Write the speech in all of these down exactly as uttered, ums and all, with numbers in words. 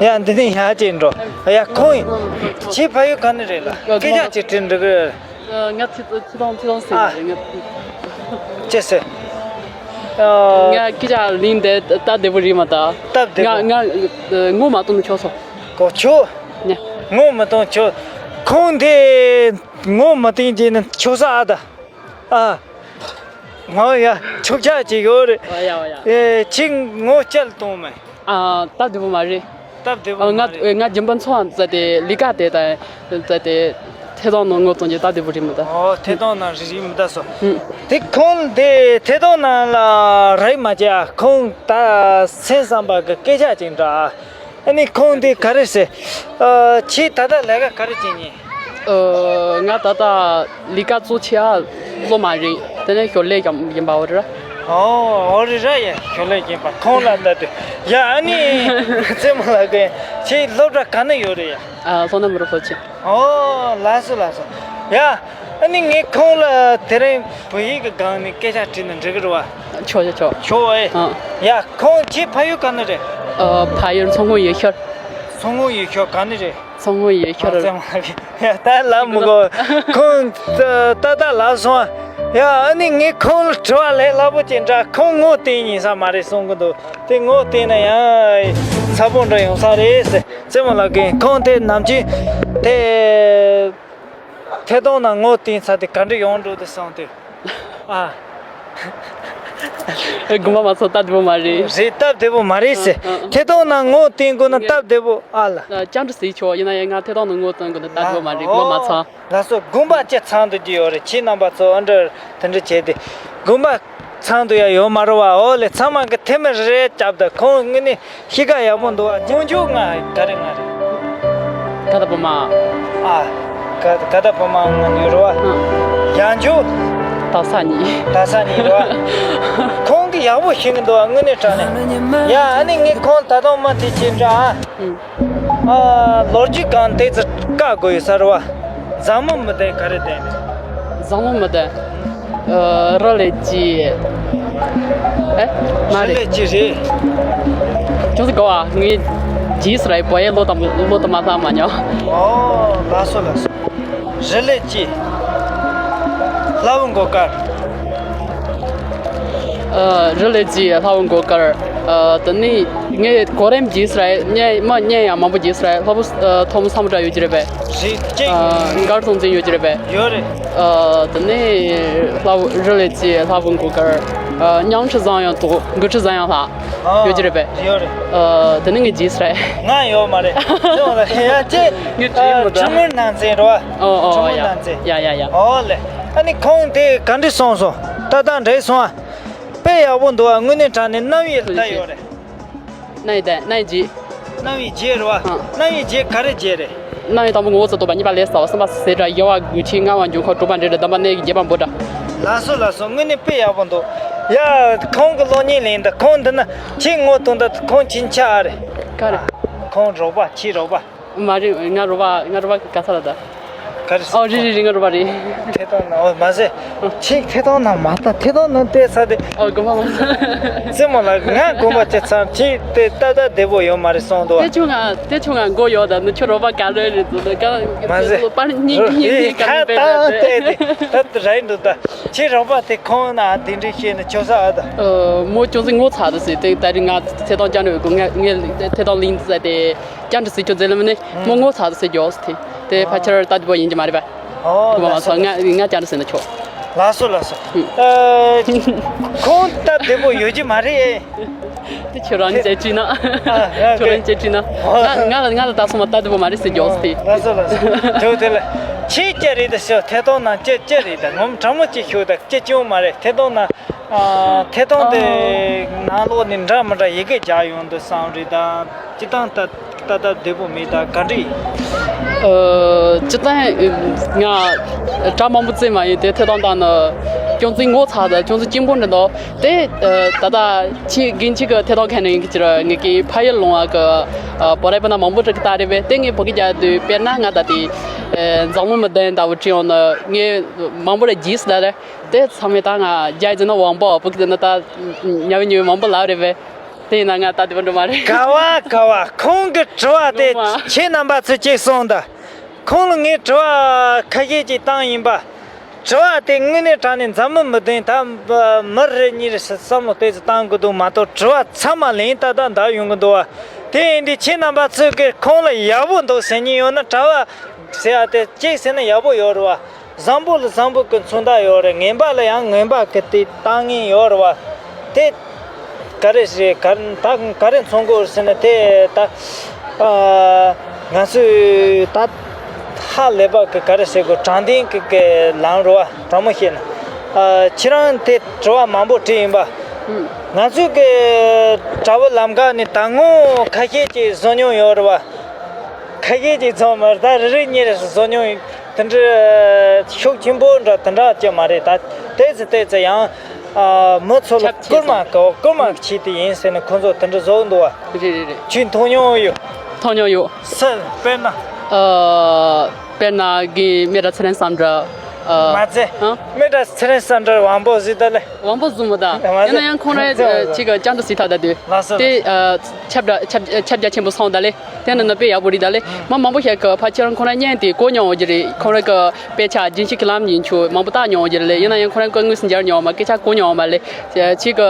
ཡ། འདི་ནས་ཡར་ཅིག་འགྲོ། ཡ། ཁོང་ཡིན། ཁྱེད་ཕ་ཡུལ་ག་ནས་རེད་ལ། སྐད་ཆ་ཅིག་དྲིས་འགྲོ་གི་རེད། ཨ། ང་ཚེ་ཚེ་ཐང་ཚེ་ཐང་ཟེར་ཨ། ནི་རེད་ང་། ཅི་ཟེར། ཨ། ང་སྐད་ཆ་ལིང་འདི་སྟབས་བདེ་པོ་རེད་མ་ད། སྟབས་བདེ་པོ། ང་ང་ངོ་མ་གཏོང་ཆོག་སོང་། གོ་ཆོག་ནས། ངོ་མ་གཏོང་ཆོག་ཁོང་འདི་ངོ་མ་གཏོང་རྒྱུ་ནི་ཆོག་ས་ཨ་ད། ཨ། ང་ཡ་ཆོག་ཆ་ཅིག་ཡོད་རེད། ཨ་ཡ་ཨ་ཡ། ཨེ། ཁྱེད་ངོ་བཅད་གཏོང་མེད། ཨ། སྟབས་བདེ་པོ་མ་རེད། སྟབས་བདེ་པོ་ཨ། མ་ང་རེད། ང་རྒྱུན་པ་འཚོ་བ་མཛད་དེ་ལས་ཀ་དེ་དང་མཛད་དེ་ཐད་གཏོང་ནང་ངོ་གཏོང་རྒྱུ་སྟབས་བདེ་པོ་རེད་མི་འདུག་ཨོ། ཐད་གཏོང་ནང་རེད་རེད་མི་འདུག་སོ། ཧུམ། དེ་ཁོང་དེ་ཐད་གཏོང་ནང་ལ་རེད་མ་བྱས། ཁོང་ད་སེམས་བསམ་པ་གི་སྐད་ཆ་ཅིག་འདྲ། ཨ་ནི་ཁོང་དེ་ག་རེ་ཟེར། ཨ། ཁྱེད་ད་ལྟ་ལས་ཀ་ག་རེ་བྱེད་ཉིན། ཨ། ང་ད་ལྟ་ལས་ཀ་གཙོ་ཆེ་བ་སློབ་མ་རེད། དེ་ནས་ཞོར་ལས་ཀྱང་ཡིན་པ་འོ་རེད། ཨོ། འོ་རེད་ར་ཡ། ཞོར་ལས་ཡིན་པ་ཁོང་ལ་ལྟ་དུས་ཡ། ཨ་ནི་རྩེད་མོ་ལ་གོ་ཁྱེད་སློབ་གྲྭ་ག་ན་ཡོད་རེད་ཡ། ཨ། སོ་ན་མི་རོ་ཚོ་ཆེ། ཨོ། ལགས་སོ་ལགས་སོ། ཡ། ཨ་ནི་ངས་ཁོང་ལ་དེ་རིང་བོད་ཡིག་གི་སྒང་ནས་སྐད་ཆ་དྲིས་ན་འགྲིག་གི་རེད་བ། ཆོག་ཆོག་ཆོག་ཆོག་ཨེ། ཨ། ཡ། ཁོང་ཁྱེད་ཕ་ཡུལ་ག་ནས་རེད། ཨ། ཕ་ཡུལ་མཚོ་སྔོན་ཡུལ་ཤུལ། མཚོ་སྔོན་ཡུལ་ཤུལ་ག་ནས་རེད། མཚོ་སྔོན་ཡུལ་ཤུལ། ཨ། ཙེ་མ་ལགས་ཀྱིས་ཡ་ད་ལབ་མི་དགོས། ཁོང་ད་ད་ལབ་སོང་། ཡ། ཨ་ནི་ངས་ཁོང་ལ་དྲི་བ་ལས་སླ་པོ་ཅིག་འདྲ། ཁོང་ངོ་བསྟན་ཉན་ས་མ་རེད་གསུང་གི་འདུག་དེ་ངོ་བསྟན་ན་ཡང་ཚ་པོ་འདྲ་ཡོང་ས་རེད་ཟེར། ཙེ་མ་ལགས་ཀྱིས་ཁོང་དེ་ནམ་རྒྱུན་དེ་ཐད་གཏོང་ནང་ངོ་བསྟན་ཚར་དེ་ག་འདྲ་ཡོང་འགྲོ་དེ་སོང་དུས། ཨ། དགོངས་པ་མ་ཚོམ། སྟབས་བདེ་པོ་མ་རེད། རེད། སྟབས་བདེ་པོ་མ་རེད་ཟེར། ཨ། ཨ། ཐད་གཏོང་ནང་ངོ་བསྟན་དགོས་ན་སྟབས་བདེ་པོ་ཨ་ལ། ཨ། བཅར་འདྲི་ཟེར་ཆོག་ཡིན་ན་ཡང་ང་ཐད་གཏོང་ནང་ངོ་བསྟན་དགོས་ན་སྟབས་བདེ་པོ་མ་རེད། དགོངས་པ་མ་ཚོམ། ལགས་སོ། དགོངས་པ་ཅི་ཚང་དུ་རྒྱུ་ཡོད་རེད། ཁྱེད་རྣམ་པ་ཚོ་ཨ་འདྲ་དེ་འདྲ་བྱས་ཏེ་དགོངས་པ་ཚང་དུ་ཡ་ཡོད་མ་རེད་བ། འོ་ལེ། ཚང་མ་གི་ཐེ་མི་རེ་རེ་རྒྱབ་ད་ཁོང་དངོས་གནས་གཤིས་ཀ་ཡག་པོ་འདུག་བ། ཉམས་འགྱུར་ང་ག་རེ་ང་རེད། ག་ད་བུ་མ། ཨ། ག་ག་ད་བུ་མ་ང་ཉོ་རེད་བ། ཨ། ཡང་འཇུ། ད་ས་ནི། ད་ས་ནི་རེད་བ། ཁོང་གི་ཡག་པོ་ཤེས་གི་འདུག་བ། དངོས་གནས་དྲང་གནས། ཡ། ཨ་ནི་ངས་ཁོང་ད་དུང་མ་ཐེ་ཆེ་འདྲ་ཨ། ཨ། ལོ་རྒྱུས་གང་དེ་ཚོ་བཀའ་དགོས་ཡོད་ས་རེད་བ། མཛངས་མོ་མི་ལྡན་ག་རེ་ལྡན་རེད། མཛངས་མོ་མི་ལྡན། ཨ། རི་ལས་ཀྱི། ཨེ། མ་རེད། རི་ལས་ཀྱི་རེད། ཅུང་ཟད་གོ་བ། ངས་རྗེས་སུ་ར་བོད་ཡིག་བློ་དང་བློ་དང་མ་ལྷག་མ་མྱོང་། ཨོ། ལགས་སོ་ལགས་སོ། རི་ལས་ཀྱི། ལྷ་བུ་མགོ་དཀར། ཨ། རི་ལས་ཀྱི་ལྷ་བུ་མགོ་དཀར། ཨ། དེ་ནས་ངས་གོ་རིམ་རྗེས་སུ་ར་བརྙན་མ་བརྙན་ཡང་མང་པོ་རྗེས་སུ་ར་ལྷ་བུ། ཨ། ཐོན་མི་སམ་བྷོ་ཊ་ཡོད་ཀྱི་རེད་པས། རེད་ཅེ། ཨ། མགར་སྟོང་བཙན་ཡོད་ཀྱི་རེད་པས། ཡོད་རེད། ཨ། དེ་ནས་ལྷ་བུ་རི་ལས་ཀྱི་ལྷ་བུ་མགོ་དཀར། ཨ། ཉང་ཁྲི་བཟང་ཡང་དོ་མགོ་ཁྲི་བཟང་ཡང་ལྷ། ཨ། ཡོད་ཀྱི་རེད་པས། ཡོད་རེད། ཨ། དེ་ནས་ངས་རྗེས་སུ་ར། ང་ཡོད་མ་རེད། ཡོད་ལ་ཡ་ཅེ། ངས་བྲིས་མི་འདུག་ཁྲི་མོ་ནང་བཙན་རེད་བ། ཨོ་ཨོ། ཁྲི་མོ་ཡ་ནང་བཙན། ཡ་ཡ་ཡ། ཨོ་ལེ། ཨ་ནི་ཁོང་དེ་ག་འདྲ་སོང་སོང་། ཏག་ཏག་འདྲ་སོང་ཨ། དཔེ་ཡག་པོ་འདུག་ཨ། དངོས་གནས་དྲང་གནས་རྣམ་དབྱེ་ལྟ་ཡོད་རེད། རྣམ་དབྱེ་དང་རྣམ་དབྱེ་རྗེས། རྣམ་དབྱེ་རྗེས་རེད་བ། ཨ། རྣམ་དབྱེ་རྗེས་ག་རེ་རྗེས་རེད། རྣམ་དབྱེ་དང་པོ་ངོ་བོ་ཚོ་སྟོན་པ། གཉིས་པ་ལས་ས་བ། གསུམ་པ་ཟེ་སྒྲ། བཞི་བ་དགོས་ཆེད། ལྔ་བ་འབྱུང་ཁུངས། དྲུག་པ་འབྲེལ་འདྲིས། བདུན་པ་གནས་ཀྱི་རྗེས་དཔག་འབོད་སྒྲ། ལགས་སོ་ལགས་སོ། དངོས་གནས་དཔེ་ཡག་པོ་འདུག་ཡ། ཁོང་གི་གློག་བརྙན་ལེན་ད་ཁོང་འདི་ན་ཁྱེད་ངོ་གཏོང་ད་ཁོང་ཕྱིན་ཆ་ཨ་རེད། ག་རེ། ཁོང་རོགས་པ། ཁྱེད་རོགས་པ། མ་རེད། ང་རོགས་པ། ང་རོགས་པ་ག་ས་ལ་ད། ག་རེ། ཨོ་རེད་རེད་རེད། ང་རོགས་པ་རེད། ཐད་གཏོང་ནང་། ཨོ་མ་ཟད། ཁྱེད་ཐད་གཏོང་ནང་མ་ལྟ། ཐད་གཏོང་ནང་བལྟས་ཚར་ཏེ། ཨོ་དགོངས་པ་མ་ཚོམ། རྩེད་མོ་ལགས། ང་དགོངས་པ་ཅི་ཚང་ཁྱེད་དེ་ཏག་ཏག་བདེ་པོ་ཡོད་མ་རེད་གསུངས་འདུག་དེ་ཆུང་ང་དེ་ཆུང་ང་མགོ་ཡོད་ད་ནི། ཁྱོད་རོགས་པ་ག་ལོས་རེད་འདུག་ད་ག་མ་ཟད། པར་སྙིང་སྙིང་སྙིང་ག་ལ་ཁ་བཏང་བལྟས་ཏེ་ད་རེད་འདུག་ད་ཁྱེད་རོགས་པ་དེ་ཁོང་ན་དེ་འདྲས་བཤད་ན་ཆོག་ས་ཨ་ད། ཨ། མོ་ཅུང་ཟད་ངོ་ཚ་ད་ཟེར་ཏེ། ད་རེས་ང་ཐད་གཏོང་བཅར་ནས་ཡོད་གོ་ང་ངས་ཐད་གཏོང་ལིང་ཟེར་ཏེ། བཅར་འདྲི་ཟེར་ཁྱོད་ཟེར་ལ་མིན་ནི་མོ་ངོ་ཚ་ཟེར་རྒྱོགས་ཟེར་ཏེ། དེ་ཕལ་ཆེར་སྟབས་བདེ་པོ་ཡིན་གྱི་མ་རེད་པས། ཨོ་ཁོ་མ་ལགས་སོ། ཚོ་ང་ང་བཅར་འདྲི་ཟེར་ན་ཆོག་ལགས་སོ་ལགས་སོ། ཨ། ཁོང་སྟབས་བདེ་པོ་ཡོད་ཀྱི་མ་རེད། དེ་ཁྱོད་རང་བཅར་དྲིས་ན། ཨ། ཁྱོད་རང་བཅར་དྲིས་ན། ང་ང་ལ་ང་ལ་ད་སོང་བ་སྟབས་བདེ་པོ་མ་རེད་ཟེར་རྒྱོགས་ཟེར་ཏེ། ལགས་སོ་ལགས་སོ། ཁྱོད་དེ་ལ་ཁྱེད་སྐྱ་རེད་ད་ཤོག་ཐད་གཏོང་ནང་སྐྱ་སྐྱ་རེད་ད། ངོམ་དྲང་མོ་ཅིག་ཤོད་ད། སྐྱ་སྐྱོ་མ་རེད། ཐད་གཏོང་ནང་། ཨ། ཐད་གཏོང་དེ་ནང་ལོགས་ནས་འདྲ་མི་འདྲ་ཡི་གེ་རྒྱག་ཡོང་འདུག་བསམ་རེད་ད། སྤྱིར་བཏང་ད་ད་ལྟ་བདེ་པོ་མེད་ད། ག་འདྲ་ཡིན། ཨ། སྤྱིར་བཏང་ང་གྲ་མང་པོ་རྩེད་མ་ཡིན་དེ། ཐད་གཏོང་དང་ནི་ཅུང་ཟད་ངོ་ཚ་ད། ཅུང་ཟད་སྐྱིད་པོ་འདྲ་འདུག་དེ། ཨ། ད་ལྟ་ཁྱེད་རྒན་ཁྱེད་ཀྱི་ཐད་གཏོང་མཁན་ནི་ཡིན་གྱི་ཅི་ར། ངེད་ཀྱི་ཕ་ཡུལ་ལུང་བ་གི། ཨ། བོད་རིགས་སྤུན་ཟླ་མང་པོ་ཅིག་གི་ལྟ་རེད་པས། དེ་ངས་བོད་སྐད་རྒྱག་དུས་དཔེར་ན་ང་ད་དེ། ཨ། འཛམ་གླིང་མི་བདེན་ལྟ་བུ་བྲིས་ཡོང་ནི་ངས་མང་པོ་ར་རྗེས་སུ་ལ་རེད། དེ་ཚང་མས་ད་ང་རྒྱ་ཡིག་ཟེར་ན་དབང་པོ། བོད་སྐད་ཟེར་ན་ད་ཉབ་ཉུབ་མང་པོ་ལབ་རེད་པས། དེ་ཡིན་ན་ང་ད་དེ་བ་འགྲོ་མ་རེད། ག་བ་ག་བ་ཁོང་གི་དྲི་བ་དེ། འགྲོ་མ། ཁྱེད་རྣམ་པ་ཚོས་ཅིག་གསུངས་དང་། ཁོང་ལ་ངས་དྲི་བ་ཁ་ཤས་ཅིག་བཏང་ཡིན་པ། དྲི་བ་དེ་དངོས་གནས་དྲང་གནས་འཛམ་བུ་མི་བདེན། ད་མི་རེ་གཉིས་རེ་བསམ་བློ་དེ་ཚོ་བཏང་གི་འདུག་མ་གཏོགས་དྲི་བ་ཚང་མ་ལན་ཏག་ཏག་འདར་ཡོང་གི་འདུག་བ། དེ་ཡིན་དུས་ཁྱེད་རྣམ་པ་ཚོས་ཀྱི་ཁོང་ལ་ཡག་པོ་འདུག་ཟེར་མཁན་ཡོད་ན། གྲྭ་བ་ཟེར་ཡ་དེ་གཅིག་ཟེར་ན་ཡག་པོ་ཡོད་རེད་བ། བཟང་པོ་ལ་བཟང་པོ་གི་མཚོན་རྟགས་ཡོད་རེད། ངན་པ་ལ་ཡང་ངན་པ་གི་དེ་བཏང་མཁན་ཡོད་རེད་བ། དེ་ག་རེ་རེད། ག་ད་ག་རེ་མཚོན་དགོས་ཟེར་ན། དེ་ད་ཨ་ང་ཚོས་ད་ཧ་ལས་པ་གི་ག་རེ་ཟེར་དགོས། དྲང་བདེན་གི་གི་ལམ་རེད་བ། དྲང་མོ་བཤད་ན། ཨ་ཁྱེད་རང་དེ་དྲི་བ་མང་པོ་དྲིས་ཡིན་པ། ང་ཚོས་གི་དྲ་བ་ལམ་ཁ་ནས་ད་ངོ་ཁ་ཤས་ཅིག་བཟོ་མྱོང་ཡོད་རེད་བ། ཁ་ཤས་ཅིག་ཚང་མར་ད་རེ་རེ་གཉིས་རེ་བཟོ་མྱོང་། དེ་འདྲ་ཤུགས་ཆེན་པོ་འདྲ་དེ་འདྲ་ཅིག་མ་རེད། ད་ཏོག་ཙམ་ཏོག་ཙམ་ཡང་ཨ་མི་ཚོ་ལ་ཁྱབ་ཆེ་སྐུལ་མ་སོང་། གོ་སྐུལ་མ་བྱས་ཏེ་ཡིན་ཟེར་ནས་ཁོ་ཚོ་དེ་འདྲ་བཟོ་འདུག་བ། རེད་རེད་རེད། ཁྱོད་མཐོང་མྱོང་ཡོད། མཐོང་མྱོང་ཡོད། སུ་དཔེར་ན། ཨ་དཔེར་ན་གི་མི་ར་ཚེ་རིང་བསམ་འགྲུབ། ཨ་མ་ཚད། ཨ་མི་ར་ཚེ་རིང་བསམ་འགྲུབ་དབང་པོ་ཟིག་ད་ལེ། དབང་པོ་བཟུང་མ་ད། མ་ཚད། ཡིན་ན་ཡང་ཁོང་ར་ཚེ་རིང་ཅིག་བསྐྱར་དུ་གཟིགས་ཐབས་ད་དུས། ལགས་སོ། དེ་ལགས་སོ། ཨ་ཁྱབ་བསྒྲགས་ཁྱབ་ཁྱབ་རྒྱ་ཆེན་པོ་སོང་ད་ལེ། དེ་ནི་ནི་དཔེ་ཡག་པོ་རེད་ད་ལེ། མ་མང་པོ་ཞིག་གི་ཕ་ཁྱེད་རང་ཁོ་རང་བརྙན་དེ་གོ་མྱོང་བ་ཅིག་རེད། ཁོ་རང་གི་དཔེ་ཆ་རྒྱུན་ཤེས་ཀྱི་ལམ་ཡིན་ཆོག་མང་པོ་བལྟ་མྱོང་བ་ཅིག་རེད་ལེ། ཡིན་ན་ཡང་ཁོ་རང་གི་དངོས་སུ་མཇལ་མྱོང་བ་མ་ལེ། ཅིག་གི་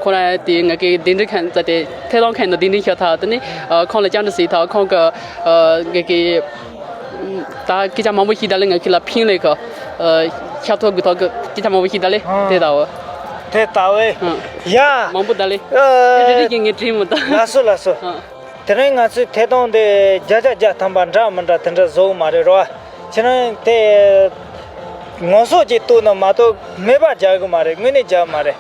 ཁོ་རང་དེ་ང་གི་གདན་འདྲེན་མཁན་ཙ་དེ་ཐད་གཏོང་མཁན་ནི་གདན་འདྲེན་ཞུ་ཐལ། དེ་ནི་ཁོང་ལ་བཅར་འདྲི་ཞུས་ཐལ། ཁོང་གི་ང་གི་ད་སྐད་ཆ་མང་པོ་ཞིག་ད་ལེ་ང་ཁྱེད་ལ་ཕིང་ལེ་གི་ཤ་ཐོག་དགུ་ཐོག་གི་སྐད་ཆ་མང་པོ་ཞིག་ད་ལེ། ཨ་དེ་ད་བ། དེ་ད་བས། ཨ་ཡ། མང་པོ་ད་ལེ། ཨ་དེ་རེ་རེ་གི་ངས་དྲིས་མོ་ད། ལགས་སོ་ལགས་སོ། ཨ། དེ་རིང་ང་ཚོའི་ཐད་གཏོང་དེ་བརྒྱ་ཆ་བརྒྱ་ཐམ་པ་འདྲ་མི་འདྲ་དེ་འདྲ་བཟོ་གི་མ་རེད་རོ། ཁྱེད་རང་དེ་ངོ་སོ་ཅིག་གཏུག་ན་མ་གཏོགས་མེད་པ་རྒྱག་གི་མ་རེད། དངོས་གནས་རྒྱག་གི་མ་རེད།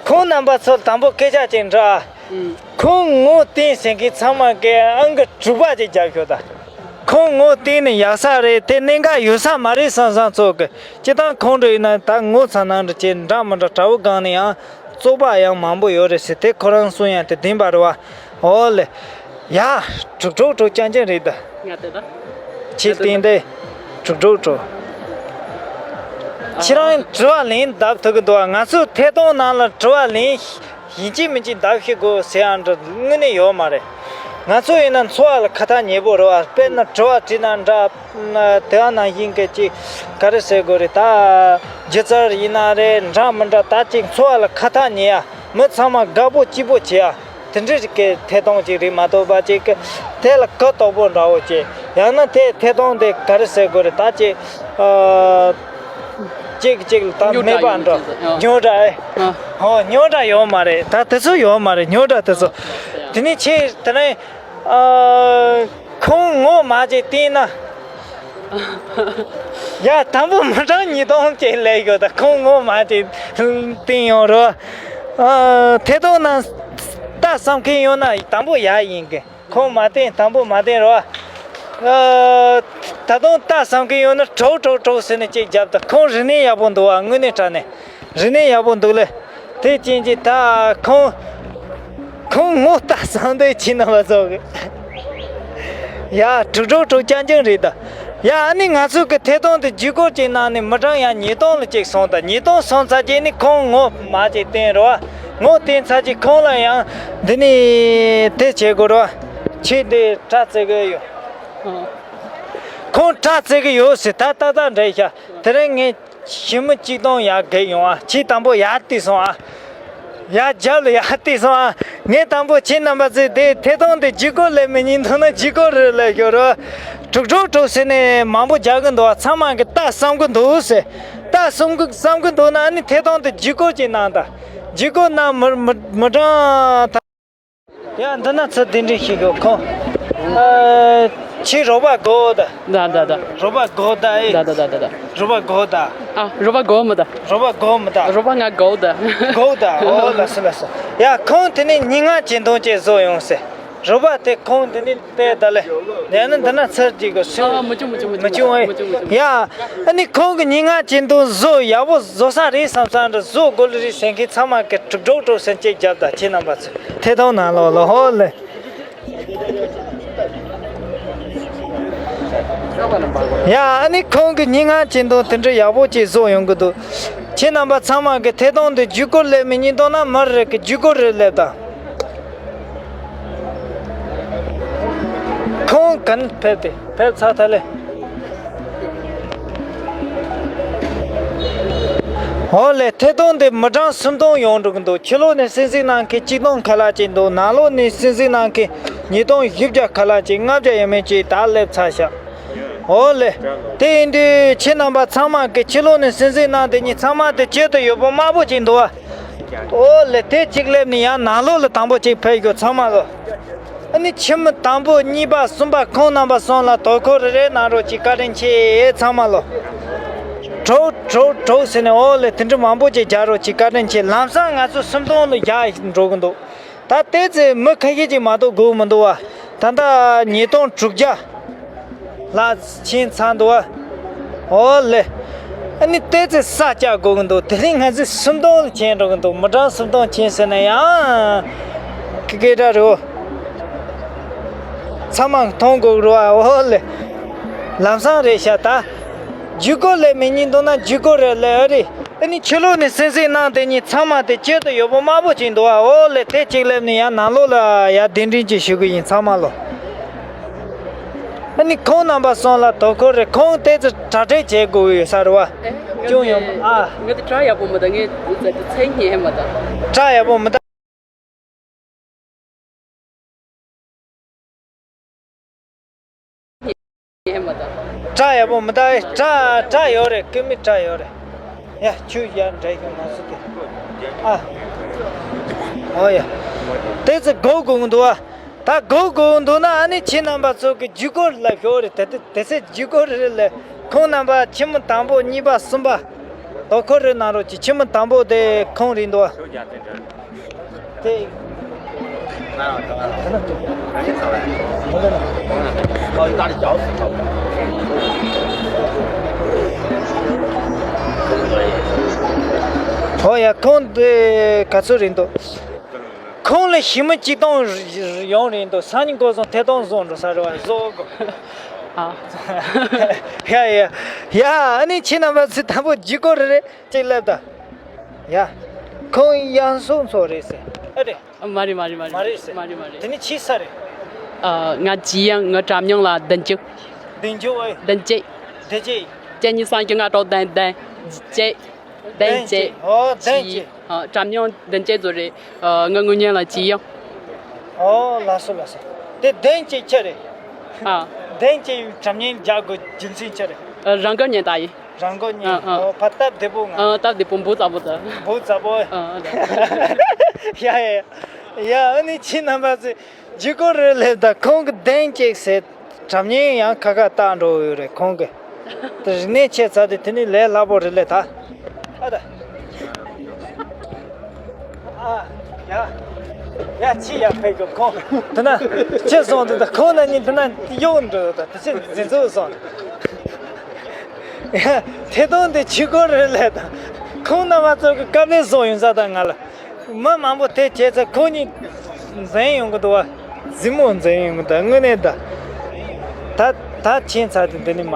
ཁོང་རྣམ་པ་ཚོར་དང་པོ་སྐད་ཆ་ཅིག་འདྲི་ཨ། ཨུམ། ཁོང་ངོ་བསྟན་ཟེར་མཁན་ཚང་མ་གི་ཨང་ཀི་དྲུག་པ་ཅིག་རྒྱབ་ཤོག་ད། ཁོང་ངོ་བསྟན་ནས་ཡག་ས་རེད། དེ་གནད་འགག་ཡོད་ས་མ་རེད་བསམ་བསམ་ཚོ་གི། སྤྱིར་བཏང་ཁོང་འདྲ་ཡིན་ན་ད་ངོ་ཚ་ནང་འདྲ་ཅིག་འདྲ་མི་འདྲ་དྲ་བ་སྒང་ནས་ཡང་བཙོག་པ་ཡང་མང་པོ་ཡོད་རེད་ཟེར། དེ་ཁོ་རང་གསུང་ཡ་དེ་བདེན་པ་རེད་བ། ཨོ་ལེ། ཡ། དྲུག་དྲུག་དྲུག་རྐྱང་རྐྱང་རེད་ད། ང་དེ་ད། ཁྱེད་བསྟན་ཏེ། དྲུག་དྲུག་དྲུག་ཁྱེད་རང་དྲི་བ་ལན་བརྡབ་ཐུབ་ཀྱི་འདུག་བ། ང་ཚོའི་ཐད་གཏོང་ནང་ལ་དྲི་བ་ལན་ཡིན་གཅིག་མིན་གཅིག་བརྡབ་ཤེས་དགོས་ཟེར་ཡ་འདྲ་དངོས་གནས་ཡོད་མ་རེད། ང་ཚོ་ཡིན་ན་འཚོ་བ་ལ་ཁ་ཐག་ཉེ་པོ་རེད་བ། དཔེར་ན་དྲི་བ་དྲིས་ན་འདྲ། དེ་བ་ནང་བཞིན་གྱི་ཅིག་ག་རེ་ཟེར་དགོས་རེད། ད་སྒྱུ་རྩལ་ཡིན་ན་རེད། འདྲ་མི་འདྲ་ད་ཅིག་འཚོ་བ་ལ་ཁ་ཐག་ཉེ་ཡ། མི་ཚང་མ་དགའ་པོ་སྐྱིད་པོ་བྱེད་ཡ། དེ་འདྲའི་གི་ཐད་གཏོང་ཅིག་རེད་མ་གཏོགས་པ་ཅིག་གི་དེ་ལ་གུ་དོག་པོ་འདྲ་བོ་ཅིག་ཡང་ན་དེ་ཐད་གཏོང་དེ་ག་རེ་ཟེར་དགོས་རེད། ད་ཅིག་ཨ་ཅིག་ཅིག་ལ་ད་རྙོག་དྲ་མེད་པ་ཡོང་འདྲ་ཅིག་ཡོད། རྙོག་དྲ་ཨེ། ཨ། ཧོ་རྙོག་དྲ་ཡོད་མ་རེད། ད་དེ་ཚོ་ཡོད་མ་རེད། རྙོག་དྲ་དེ་ཚོ། དེ་ནས་ཁྱེད་དེ་ནས་ཨ་ཁོང་ངོ་མ་ཅིག་བསྟན་ན། ཡ་དང་པོ་མི་གྲངས་ཉིས་སྟོང་ཅིག་སླེབས་ཡོད། ད་ཁོང་ངོ་མ་ཅིག་བསྟན་ཡོང་རོགས། ཨ་ཐད་གཏོང་ནང་ལྟ་བསམ་མཁན་ཡོད་ན་དང་པོ་ཡར་ཡིན་གི། ཁོང་མ་བསྟན་དང་པོ་མ་བསྟན་རོགས། ཨ་ད་དུང་ལྟ་བསམ་མཁན་ཡོད་ན་དྲུག་དྲུག་དྲུག་ཟེར་ནས་ཅིག་རྒྱབ། ད་ཁོང་རིག་གནས་ཡག་པོ་འདུག་བ། དངོས་གནས་དྲང་གནས་རིག་གནས་ཡག་པོ་འདུག་ལེ། དེ་ཅན་གྱི་ད་ཁོང་ཁོང་ངོ་ལྟ་བསམ་དེ་ཅི་ན་བ་ཚོགས་གི། ཡ་དྲུག་དྲུག་དྲུག་རྐྱང་རྐྱང་རེད་ད། ཡ་ཨ་ནི་ང་ཚོ་གི་ཐད་གཏོང་དེ་བརྒྱུད་སྐུར་ཅིག་གནང་ནས་མི་གྲངས་ཡང་ཉིས་སྟོང་ལ་ཅིག་སོང་ད། ཉིས་སྟོང་སོང་ཚར་རྗེས་ནི་ཁོང་ངོ་མ་ཅིག་བསྟན་རོ། ངོ་བསྟན་ཚར་རྗེས་ཁོང་ལ་ཡང་འདི་ནི་དེ་བྱེད་དགོས་རོ། ཁྱེད་འདི་དྲ་རྩེ་གི་ཡོད། ཁོང་དྲ་རྩེ་གི་ཡོད་ཟེར། ད་ཏག་ཏག་འདྲ་ཤག་དེ་རིང་ངས་ཞི་མི་གཅིག་སྟོང་ཡར་བརྒལ་ཡོང་ཨ། ཁྱེད་དང་པོ་ཡར་བལྟས་སོང་ཨ། ཡར་རྒྱབ་ལ་ཡར་བལྟས་སོང་ཨ། ངས་དང་པོ་ཁྱེད་རྣམ་པ་ཚོས་དེ་ཐད་གཏོང་དེ་བརྒྱུད་སྐུར་སླེབས་མི་ཉན་འདུག་ན་བརྒྱུད་སྐུར་རེ་སླེབས་ཤོག་རོ། དྲུག་དྲུག་དྲུག་ཟེར་ནས་མང་པོ་རྒྱག་གི་འདུག་བ། ཚང་མ་གི་ལྟ་བསམ་གི་འདུག་ཟེར། ལྟ་བསམ་གི་བསམ་གི་འདུག་ན་ཨ་ནི་ཐད་གཏོང་དེ་བརྒྱུད་སྐུར་ཅིག་གནང་དང་། བརྒྱུད་སྐུར་གནང་མི་མི་མི་གྲངས་ད། ཡ་འདི་ན་ཚུར་གདན་འདྲེན་ཞུ་དགོས་ཁོང་། ཨ་ཁྱེད་རོགས་པ་དགོས་ད། ད་ད་ད། རོགས་པ་དགོས་ད་ཨེ། ད་ད་ད་ད་ད། རོགས་པ་དགོས་ད། ཨ་རོགས་པ་དགོས་མི་ད། རོགས་པ་དགོས་མི་ད། རོགས་པ་ང་དགོས་ད། དགོས་ད། ཨོ་ལགས་སོ་ལགས་སོ། ཡ་ཁོང་དེ་ནས་ཉིན་ལྔ་གྱེན་དོན་བཅས་བཟོ་ཡོང་ཟེར། རོགས་པ་དེ་ཁོང་དེ་ནས་བལྟས་ད་ལེ། ཡང་ན་འདི་ན་ཚུར་གྱེས་དགོས་སུ། ཨ་མི་བྱུང་མི་བྱུང་མི་མི་བྱུང་ཨེ། མི་བྱུང་མི་བྱུང་། ཡ་ཨ་ནི་ཁོང་གི་ཉིན་ལྔ་གྱེན་དོན་བཟོ་ཡག་པོ་བཟོ་ས་རེད་བསམ་ས་འདྲ་བཟོ་དགོས་ལེ་རེད་ཟེར་མཁན་ཚང་མ་གི་དྲུག་དྲུག་དྲུག་སེམས་ཅན་རྒྱབ་དང་ཁྱེད་རྣམ་པ་ཚོ་ཐད་གཏོང་ནང་ལོགས་ལ་ཧོ་ལེ། ཡ་ཨ་ནི་ཁོང་གི་ཉིན་ལྔ་གྱེན་དོན་དེ་འདྲ་ཡག་པོ་ཅིག་བཟོ་ཡོང་གི་འདུག་ཁྱེད་རྣམ་པ་ཚང་མ་གི་ཐད་གཏོང་དེ་བརྒྱུད་སྐུར་སླེབས་མི་ཉན་འདུག་ན་མར་རེ་གི་བརྒྱུད་སྐུར་རེ་སླེབས་དང་། གན་ཕེབས་ཏེ་ཕེབས་ཚར་ཐལ་ལེ། ཨོ་ལེ། ཐད་གཏོང་དེ་མི་གྲངས་སུམ་སྟོང་ཡོང་འགྲོ་གི་འདུག་ཕྱི་ལོགས་ནས་གསན་གཟིགས་གནང་མཁན་གཅིག་སྟོང་ཁ་ལག་ཅིག་འདུག་ནང་ལོགས་ནས་གསན་གཟིགས་གནང་མཁན་ཉིས་སྟོང་བཞི་བརྒྱ་ཁ་ལག་ཅིག་ལྔ་བརྒྱ་ཡས་མས་ཅིག་ད་སླེབས་ཚར་ཤག་ཨོ་ལེ། དེ་ཡིན་དུས་ཁྱེད་རྣམ་པ་ཚང་མ་གི་ཕྱི་ལོགས་ནས་གསན་གཟིགས་གནང་དེ་ཉིད་ཚང་མ་དེ་བྱེད་དུ་ཡོད་པོ་དམར་པོ་ཅིག་འདུག་ཨ། ཨོ་ལེ། དེ་གཅིག་སླེབས་ནས་ཡང་ནང་ལོགས་ལ་དང་པོ་ཅིག་ཕེབས་ཤོག་ཚང་མ་ལོ། ཨ་ནི་ཁྱིམ་དང་པོ་གཉིས་པ་གསུམ་པ་ཁོང་རྣམ་པ་གསུམ་ལ་དོ་ཁུར་རེ་རེ་གནང་རོགས་གྱིས། བཀའ་དྲིན་ཆེ་ཚང་མ་ལོ། གྲོགས་གྲོགས་གྲོགས་ཟེར་ནས་ཨོ་ལེ་དེ་འདྲ་མང་པོ་ཅིག་རྒྱག་རོགས་གྱིས། བཀའ་དྲིན་ཆེ། ལམ་སང་ང་ཚོ་སུམ་སྟོང་ལ་རྒྱག་འགྲོ་གི་འདུག་ད་ལྟའི་ཚེ་མི་ཁ་ཤས་ཅིག་མ་གཏོགས་སྒུག་མི་འདུག་བ། ད་ལྟ་ཉིས་སྟོང་དྲུག་བརྒྱ་ལ་ཕྱིན་ཚར་འདུག་བ། ཨོ་ལེ། ཨ་ནི་ལྟའི་ཚེ་ས་སྐྱ་དགོས་ཀྱི་འདུག་དེ་རིང་ང་ཚོས་སུམ་སྟོང་ལ་ཕྱིན་འགྲོ་གི་འདུག་མི་གྲངས་སུམ་སྟོང་ཕྱིན་ཟེར་ན་ཡང་ཀི་ཀེ་འདྲ་རེད། ཚང་མ་མཐོང་དགོས་རེད་བ། ཨོ་ལེ། ལམ་སང་རེད་ཤག་ད་ཇུས་འགོད་ལས་མི་ཉིན་འདུག་ན་ཇུས་འགོད་རེད་ལས་ཨ་རེད། ཨ་ནི་ཕྱི་ལོགས་ནས་གསན་གཟིགས་གནང་དེ་ཉིད་ཚང་མ་དེ་ཁྱེད་དུ་ཡོད་པོ་དམར་པོ་ཅིག་འདུག་ཨ། ཨོ་ལེ། དེ་གཅིག་སླེབས་ནས་ཡང་ནང་ལོགས་ལ་ཡར་གདན་འདྲེན་ཅིག་ཞུ་གི་ཡིན་ཚང་མ་ལོ། ཨ་ནི་ཁོང་རྣམ་པ་གསུམ་ལ་དོ་ཁུར་རེ། ཁོང་ཏོག་ཙམ་གྲ་སྒྲིག་བྱེད་དགོས་ཡོད་ས་རེད་བ། ཅུང་ཡོང་ཨ། ངས་དེ་སྐྲ་ཡག་པོ་མི་ལྡང་། ངས་དེ་ཚེ་ཉན་མ་ལྡང་། སྐྲ་ཡག་པོ་མི་ལྡང་། ཉན་མ་ལྡང་། སྐྲ་ཡག་པོ་མི་ལྡང་། སྐྲ་སྐྲ་ཡོད་རེད། ཀི་མི་སྐྲ་ཡོད་རེད། ཡ་ཁྱོད་ཡར་འདྲ་ཡོང་མ་སུ་དེ། ཨ། ཨོ་ཡ། ཏོག་ཙམ་སྒུག་དགོས་འདུག་ཨ། ད་སྒུག་དགོས་འདུག་ན་ཨ་ནི་ཁྱེད་རྣམ་པ་ཚོ་གི་ཇུས་འགོད་ལ་ཤོག་རེད། དེ་དེ་དེ་ཚེ་ཇུས་འགོད་རེད་ལས། ཁོང་རྣམ་པ་ཁྱིམ་དང་པོ་གཉིས་པ་གསུམ་པ་དོ་ཁུར་རེ་གནང་རོགས་གྱིས། ཁྱིམ་དང་པོ་དེ་ཁོང་རེད་འདུག་ཨ། དེ། ཨོ་ཡ། ཁོང་དེ་ག་ཚོད་རེད་འདུག་ཁོང་ལ་ཞི་མི་གཅིག་སྟོང་ཡོང་རེད་འདུག་སང་ཉིན་འགོ་བཟུང་ཐད་གཏོང་བཟོ་འགྲོ་ས་རེད་བ། བཟོ་དགོས། ཨ། ཡ་ཡ་ཡ། ཨ་ནི་ཁྱེད་རྣམ་པ་ཚོས་དང་པོ་ཇུས་འགོད་རེ་རེ་གཅིག་ལབ་དང་། ཡ། ཁོང་དབྱངས་གསུང་མཚོ་རེད་ཟེར། ཨ་རེད། མ་རེད་མ་རེད་མ་རེད། མ་རེད་ཟེར། མ་རེད་མ་རེད། དེ་ནི་ཅི་ས་རེད། ཨ། ང་ཇི་ཡང་། ངའི་སྒྲ་སྙན་ལ་བདུན་ཅུ། བདུན་ཅུ་ཨེ། བདུན་ཅུ། བདུན་ཅུ། གཅིག་གཉིས་གསུམ་བཞི་ལྔ་དྲུག་བདུན། བདུན་ཅུ། བདུན་ཅུ། ཨོ་བདུན་ཅུ། ཨ། སྒྲ་སྙན་བདུན་ཅུ་ཙམ་རེད། ཨ། ང་དངོས་གནས་ལ་ཇི་ཡང་། ཨོ་ལགས་སོ་ལགས་སོ། དེ་བདུན་ཅུ་ཆི་རེད། ཨ། བདུན་ཅུ་སྒྲ་སྙན་རྒྱག་དགོས་རྒྱུ་མཚན་ཆི་རེད། ཨ། རང་དགར་ཉན་ད་ཡིན། རང་མགོ་ཉན། ཨ་ཨ། ཨོ་ཕ་སྟབས་བདེ་པོ་ང་། ཨ། སྟབས་བདེ་པོ་འབུ་ཚ་པོ་ད། འབུ་ཚ་པོ། ཨ་ཨ་ད། ཡ་ཡ་ཡ། ཨ་ནི་ཁྱེད་རྣམ་པ་ཚོས་ཇུས་འགོད་རེ་ལེབ་ད། ཁོང་གི་བདུན་ཅུ་ཟེར་སྒྲ་སྙན་ཡང་ཁ་ཁ་བཏགས་འགྲོ་ཡོད་རེད། ཁོང་གི་དེ་རིག་གནས་ཆེ་ཚ་དེ་དེ་ནི་ལས་སླ་པོ་རེད་ལེ་ད། ཨ་ད། ཨ་ཡ། ཡ་ཅི་ཡ་ཕེ་གོ་ཁོང་། དེ་ན་ཅི་སོང་དེ་ད་ཁོང་ན་ནི་དེ་ན་གཡོག་འགྲོ་ད་དེ་ཅི་འཛིན་ཚུལ་སོང་། ཡ་ཐད་གཏོང་དེ་ཆུ་ཁོལ་རེད་ལས་ད། ཁོང་རྣམ་པ་ཚོ་གི་བཀའ་ལན་སོང་ཡོང་ས་ད་ང་ལ། མི་མང་པོ་དེ་བྱས་ཚེ་ཁོང་གཉིས་འཛིན་ཡོང་གི་འདུག་བ། གཟིགས་མོ་འཛིན་ཡོང་གི་འདུག་དངོས་གནས་ད། ད་ད་ཕྱིན་ཚར་དེ་འདི་ནི་མ།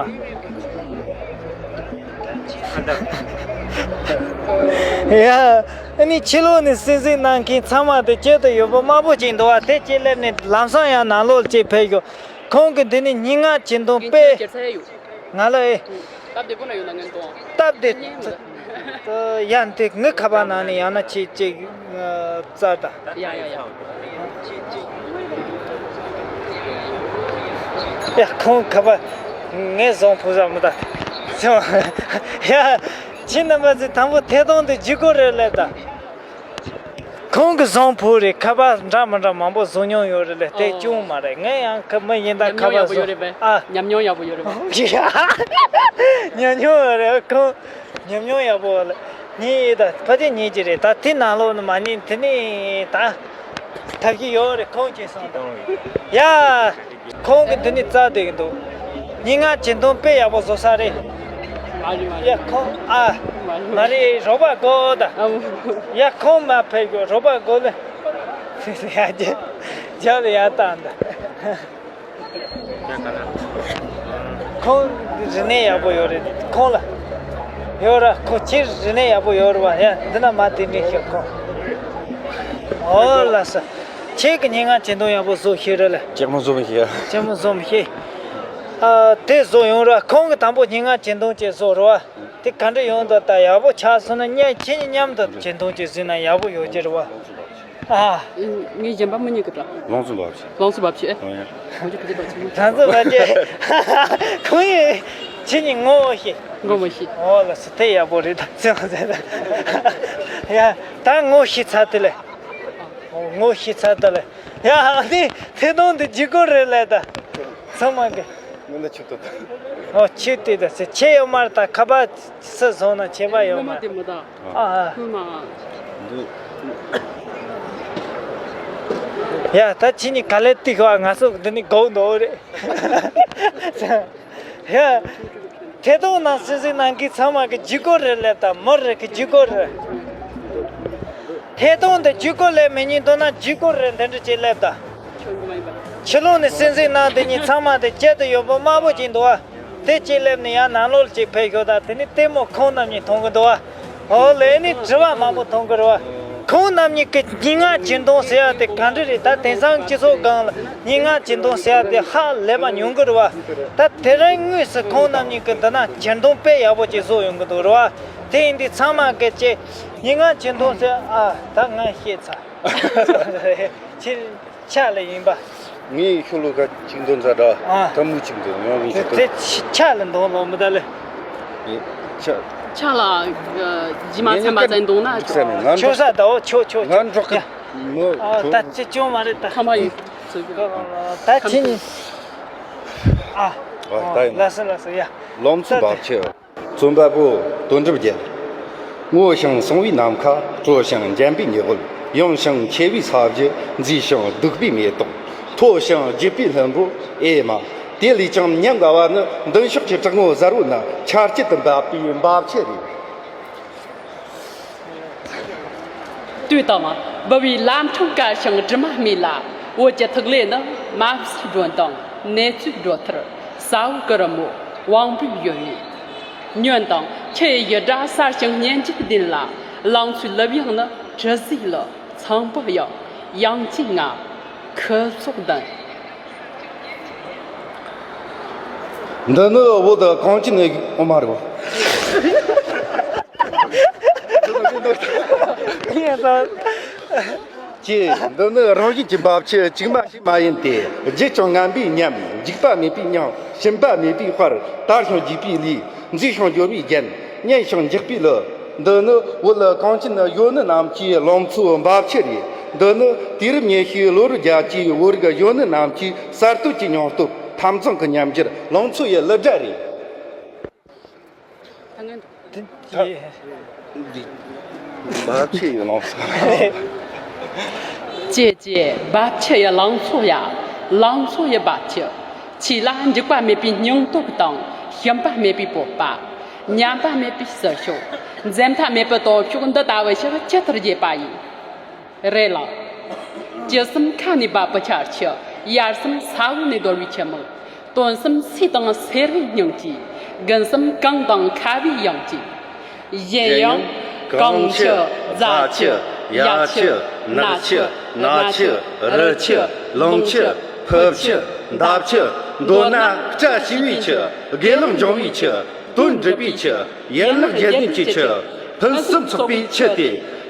ཡ། ཨ་ནི་ཕྱི་ལོགས་ནས་གསན་གཟིགས་གནང་མཁན་ཚང་མ་དེ་སྐྱོད་དུ་ཡོད་པ་དམར་པོ་ཅིག་འདུག་བ། དེ་སྐྱེད་ལེབ་ནས་ལམ་སང་ཡང་ནང་ལོགས་ཅིག་ཕེབས་ཤོག་ཁོང་གི་འདི་ནི་སྙན་ངག་ཇི་འདོན་དཔེ། ང་ལ་ཨེ། སྟབས་བདེ་པོ་ན་ཡོད་ན་ངན་གཏོང་། སྟབས་བདེ། ཉན་མི་ཡ་འདི་ངའི་ཁ་པར་ནང་ནས་ཡང་ན་ཅིག་ཅིག་རྩར་ད། ཡ་ཡ་ཡ། ཡ་ཁོང་ཁ་པར་ངས་བཟུང་ཕུག་ས་མི་ད། ཡ་ཁྱེད་རྣམ་པ་ཚོས་དང་པོ་ཐད་གཏོང་དུ་ཇུས་འགོད་རེ་ལེབ་ད། ཁོང་གི་བཟང་ཕུག་རེད། ཁ་པར་འདྲ་མི་འདྲ་མང་པོ་བཟོ་མྱོང་ཡོད་རེད་ལས་དེ་ཨོ། ཅུང་མ་རེད། ངས་ཡང་ཁ་མི་ཡིན་ད་ཉམས་ཁ་མྱོང་པར་ཡག་པོ་ཡོད་བཟོ་རེད་པས། ཨ། ཉམས་མྱོང་ཡག་པོ་ཡོད་རེད་པས། ཉམས་མྱོང་ཡོད་རེད། ཁོང་ཉམས་མྱོང་ཡག་པོ་ལ་ཉིན་ཡིན་ད་ཕ་དེ་ཉིན་གྱི་རེད། ད་དེ་ནང་ལོགས་ནས་མ་ཉིན་དེ་ནས་ད་ཐབས་ཤེས་ཡོད་རེད། ཁོང་ཅེས་སོང་ད་ཡ། ཁོང་གི་འདི་ནི་རྩ་བསྡད་ཀྱི་འདུག་སྙན་ངག་ཇི་འདོན་དཔེ་ཡག་པོ་བཟོ་ས་རེད། མ་རེད་མ་རེད། ཡ་ཁོང་ཨ། མ་རེད་མ་རེད། རེད་རོགས་པ་དགོས་ད། ཨ་མོ། ཡ་ཁོང་མ་ཕེབས་དགོས། རོགས་པ་དགོས་ལེ། ཡ་རྒྱ་རྒྱ་ལ་ཡ་བཏང་ད། ཁོང་རིག་གནས་ཡག་པོ་ཡོད་རེད། ཁོང་ལ་ཡོད་ར། ཁོ་ཁྱེད་རིག་གནས་ཡག་པོ་ཡོད་རེད་བ། ཡ་འདི་ན་མ་དེ་འདྲ་ཤོད་ཁོང་། ཨོ་ལ་ས། ཁྱེད་ཀྱི་སྙན་ངག་ཅི་འདོན་ཡག་པོ་བཟོ་ཤེས་རེད་ལ། ཅེག་མོ་བཟོ་མི་ཤེས། ཅེག་མོ་བཟོ་མི་ཤེས། ཨ། དེ་བཟོ་ཡོང་ར། ཁོང་གི་དང་པོ་སྙན་ངག་ཅི་འདོན་ཅིག་བཟོ་ར་བ། དེ་ག་འདྲ་ཡོང་འདུག་ད། ཡག་པོ་ཆགས་སོང་ན་མཉམ། ཁྱེད་གཉིས་མཉམ་དུ་ཅི་འདོན་ཅིག་བཟོས་ན་ཡག་པོ་ཡོད་ཀྱི་རེད་བ། ཨ། ངས་གཞན་པ་མི་གཉིས་ཀྱི་འདྲ། ལང་ཚོ་འབབ་ཆེ། ལང་ཚོ་འབབ་ཆེ། ཨོ་ཡ། ཁོང་ཚོ་ཕ་གི་འབབ་ཆེ། ལང་ཚོ་འབབ་ཆེ། ཁོང་ཡིན། ཁྱེད་གཉིས་ངོ་ཤེས། ངོ་མ་ཤེས། ཨོ་ལ་སི་ཐེ་ཡག་པོ་རེད་ད། ཚེ་ལ་ཚེ་ད། ཡ། ད་ངོ་ཤེས་ཚར་དེ་ལས། ངོ་ཤེས་ཚར་ད་ལ། ཡ། ཨ་ནི་ཐད་གཏོང་འདི་ལྗིད་ཁོག་རེད་ལས་ད། ཚང་མ་གི། ངོ་ན་ཆུ་ཏོ་ད། ཨོ་ཆུ་ཏོ་ད་ཟེར་ཁྱེད་ཡོད་མ་རེད་ད། ཁ་པར་སུ་བཟུང་ན་ཁྱད་པར་ཡོད་མ་རེད། ཨ་ཨ། ཡ། ད་ཁྱེད་གཉིས་ག་ལེ་ཏིག་བ། ང་ཚོ་འདི་ནི་གོ་འདོད་རེད། ཡ། ཐད་གཏོང་ནང་སེམས་གཟིགས་གནང་མཁན་ཚང་མ་གི་ལྗིད་ཁོག་རེད་ལས་ད། མོ་རེད་གི་ལྗིད་ཁོག་རེད། ཐད་གཏོང་འདི་ལྗིད་ཁོག་ལས་མི་ཉན་འདུག་ན་ལྗིད་ཁོག་རེད། འདི་འདྲ་ཅིག་སླེབས་ད། ཕྱི་ལོགས་ནས་སེམས་གཟིགས་གནང་དེ་གཉིས་ཚང་མ་དེ་སྐྱིད་དུ་ཡོད་པོ་དམར་པོ་ཅིག་འདུག་བ། དེ་ཅིག་སླེབས་ནས་ཡང་ནང་ལོགས་ཅིག་ཕེབས་ཤོག་ད། དེ་ནི་ལྟད་མོ་ཁོང་རྣམ་གཉིས་མཐོང་གི་འདུག་བ། ཨོ་ལས་ནི་དྲི་བ་མང་པོ་མཐོང་གི་རེད་བ། ཁོང་རྣམ་གཉིས་ཀྱི་སྙན་ངག་ཅི་འདོན་ཟེར་ཡ་དེ་ག་འདྲ་རེད་ད། དེང་སང་སྤྱི་ཚོགས་སྒང་ལ་སྙན་ངག་ཅི་འདོན་ཟེར་ཡ་དེ་ཧ་ལས་པ་ཉུང་གི་རེད་བ། ད་དེ་རིང་དངོས་སུ་ཁོང་རྣམ་གཉིས་ཀྱི་འདི་ན་ཅི་འདོན་དཔེ་ཡག་པོ་ཅིག་བཟོ་ཡོང་གི་འདུག་རེད་བ། དེ་ཡིན་དུས་ཚང་མ་གི་ཅིག་སྙན་ངག་ཅི་འདོན་ཟེར། ཨ། ད་ང་ཤེས་ཚར། ཕྱི་ཕྱག་ལ་ཡིན་པ། ངའི་ཤོ་ལོ་ཀ་གཅིག་འདོན་ཚར་འདྲ། ཨ། ཐལ་མོ་གཅིག་འདོན་ཡོང་། ལུང་ཚོ་དེ་ཕྱག་ལ་འདོན་ལོ་མི་ད་ལེ། ཕྱག་ཕྱག་ལ་རྗེས་མ་ཚན་པ་ཙམ་འདོན་ན་ཆོག་ས་ནས་ང་ཆོག་ས་ད། འོ་ཆོག་ཆོག་ང་ཆོག་འགྲོ་གི། ཡ། མོ་ཨ། ད་ཅི་ཅུང་མ་རེད་ད། ཁ་མ་ཡིན། ད་ཁྱེད་གཉིས། ཨ། ཨ། ད་ཡིན། ལགས་སོ་ལགས་སོ། ཡ། ལང་ཚོ་འབབ་ཆེ། རྩོམ་པ་པོ་དོན་གྲུབ་རྒྱལ། སྔོ་ཞིང་སངས་བའི་ནམ་མཁའ། དྲོ་ཞིང་འཇམ་པའི་ཉི་འོད། ཡངས་ཤིང་ཆེ་བའི་ས་གཞི། མཛེས་ཤིང་སྡུག་པའི་མེ་ཏོག། མཐོ་ཞིང་རྒྱས་པའི་ལྷུན་པོ། ཨེ་མ། དེ་ལས་ཀྱང་ཉམས་དགའ་བ་ནི། མདུན་ཕྱོགས་ཀྱི་བྲག་ངོས་གཟར་བོ་ན་ཆར་སྐྱིད་དུ་འབབ་པའི་འབབ་ཆུ་རེད། དུས་དང་འབུལ་བའི་ལམ་འཕྲང་དཀར་ཞིང་དྲི་མ་མེད་ལ། བོད་ཀྱི་ཐིག་ལེ་ནི་མ་བསུའི་སྒྲོན་དང་ནེ་ཙོའི་སྒྲོ་ཐུར། ས་འོག་གི་རི་མོ་དབང་པོའི་ཡོན་ཡིན། ཉོན་དང་ཁྱེད་ཡི་སྒྲ་གསར་ཞིང་སྙན་འཇེབས་ལྡན་ལ། ལང་ཚོའི་ལུབ་ཡངས་ནི་དྲི་ཟའི་ལུ། ཚངས་པ་ཡང་དབྱངས་ཅན་ང་ཁུ་ཚོགས་ལྡན། འདི་ནི་བོད་གངས་ཅན་ནི། ཨོ་མ་རེད་བ། ཀྱེ། འདི་ནི་རང་བཞིན་གྱི་འབབ་ཆུ། ཅིག་མ་ཞིག་མ་ཡིན་ཏེ། བརྗིད་ཅིང་ངན་པའི་ཉམས། འཇིགས་པ་མེད་པའི་མྱང་། ཞུམ་པ་མེད་པའི་དཔལ། དར་ཞིང་རྒྱས་པའི་ལུས། མཛེས་ཤིང་འཇོ་བའི་རྒྱན། སྙན་ཞིང་འཇེབས་པའི་གླུ། འདི་ནི་བོད་གངས་ཅན་གཡོ་ནུ་རྣམས་ཀྱི་ལང་ཚོའི་འབབ་ཆུ་རེད། འདི་ནི་དུས་རབས་ཉི་ཤུའི་ལོ་རབས་བརྒྱད་ཅུའི་བོད་རིགས་གཡོ་ནུ་རྣམས་ཀྱི་གསར་གཏོད་ཀྱི་སྙིང་སྟོབས། འཐབ་འཛིང་གི་ཉམས་འགྱུར། ལང་ཚོ་ཡི་གླུ་སྒྲ་རེད། ད་ངན་འདུག་དེ་ད་ཡེ། འདི་འབབ་ཆུ་ཡི་ལང་ཚོ། ཀྱེ་ཀྱེ། འབབ་ཆུ་ཡི་ལང་ཚོ་ཡ། ལང་ཚོ་ཡི་འབབ་ཆུ། ཆོས་ལ་འཇིགས་པ་མེད་པའི་སྙིང་སྟོབས་དང་། ཞུམ་པ་མེད་པའི་སྤོབས་པ། ཉམས་པ་མེད་པའི་ཟིལ་ཤུགས། འཛེམ་ཐབས་མེད་པའི་སྟོབས་ཤུགས། འདི་ལྟ་བུ་ཞིག་ཇི་ལྟར་རྒྱས་པ་ཡིན། རེད་ལ། ལྕེ་གསུམ་ཁ་ནས་འབབ་པའི་ཆར་ཆུ། ཡར་གསུམ་ས་འོག་ནས་བརྡོལ་བའི་ཆུ་མིག། དོན་གསུམ་སོས་དང་སེར་བའི་སྙིང་རྗེ། དགུན་གསུམ་གངས་དང་ཁ་བའི་དབྱངས་ཅན། གཞན་ཡང་། གངས་ཆུ། རྫ་ཆུ། གཡའ་ཆུ། ནགས་ཆུ། ན་ཆུ། རི་ཆུ། ལུང་ཆུ། ཕུ་ཆུ། འདབ་ཆུ། མདོར་ན་བཀྲ་ཤིས་པའི་ཆུ། དགེ་ལེགས་འབྱུང་བའི་ཆུ། དོན་འགྲུབ་པའི་ཆུ། ཡན་ལག་བརྒྱད་ལྡན་གྱི་ཆུ། ཕུན་སུམ་ཚོགས་པའི་ཆུ་སྟེ།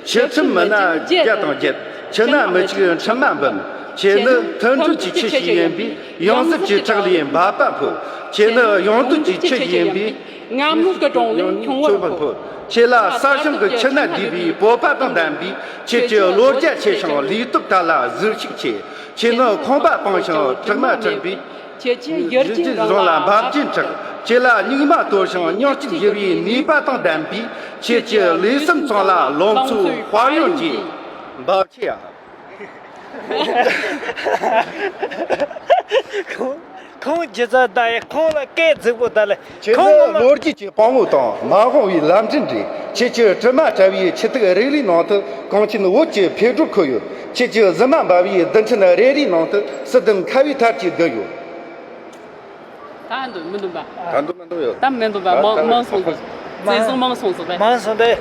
ཆུ་ཁྲིམས་མི་སྣ་བརྒྱ་དང་བརྒྱད། ཆུ་སྣ་མི་གཅིག་འཕྲིན་མ་འབུམ། ཁྱེད་ནི་མཐུན་སྒྲིལ་གྱི་ཆུ་ཞིག་ཡིན་པས། ཡང་ཟིལ་གྱི་བྲག་ལས་འབབ་པ་ཕོད། ཁྱེད་ནི་ཡང་དོན་གྱི་ཆུ་ཞིག་ཡིན་པས། རྔ་མོང་གི་གྲོང་ལས་ཁྱུང་བུ་ཕོད། ཁྱེད་ལ་གསར་བྱུང་གི་ཆུ་སྣ་བསྡུས་པའི་སྤོབས་པ་དང་ལྡན་པས། ཁྱེད་ཀྱི་བློ་རྒྱ་ཆེ་ཞིང་ལུས་སྟོབས་དལ་ལ་གཟི་བརྗིད་ཆེ། ཁྱེད་ནི་ཁང་པ་སྤངས་ཤིང་གྲིབ་མ་འཁྲིགས་པས། ཁྱེད་ཀྱི་ཡུལ་གྱི་རྫོང་ལ་འབབ་ཆུ་འཁྲིགས། ཁྱེད་ལ་སྨྱུག་མ་གཏོར་ཞིང་སྙིང་སྐྱིད་བཞུ་བའི་ནུས་པ་དང་ལྡན་པས། ཁྱེད་ཀྱི་ལུས་སེམས་ཚང་ལ་ལང་ཚོའི་དཔལ་ཡོན་སྐྱེས། འབབ་ཆུ་ཡ། ཁོང་ཁོང་སྒྱུ་རྩལ་ལྟ་ཡི། ཁོང་ལ་སྐད་རྫིག་པོ་ལྟ་ལེ། ཁྱེད་ཁོང་ནི་ངོ་མ་ལོ་རྒྱུས་ཀྱི་དཔང་བོ་དང་མ་འོངས་པའི་ལམ་འདྲེན་རེད། ཁྱེད་ཀྱི་དྲི་མ་བྲལ་བའི་ཆུ་ཐིགས་རེ་རེའི་ནང་དུ་གངས་ཅན་བོད་ཀྱི་འཕེལ་འགྲོ་འཁོད་ཡོད། ཁྱེད་ཀྱི་གཟི་མ་འབར་བའི་རྡུལ་ཕྲན་རེ་རེའི་ནང་དུ་སྲིད་དོན་ཁ་བའི་ཐབས་ཀྱིས་བསྡུས་ཡོད། ད་འདོད་མི་འདོད་པ། ད་འདོད་མི་འདོད་ཡོད། ད་མི་འདོད་པ། མང་མང་སོང་ཟིག་བརྩེ་སེམས་མང་སོང་ཟིག་པས། མང་སོང་སྟེ།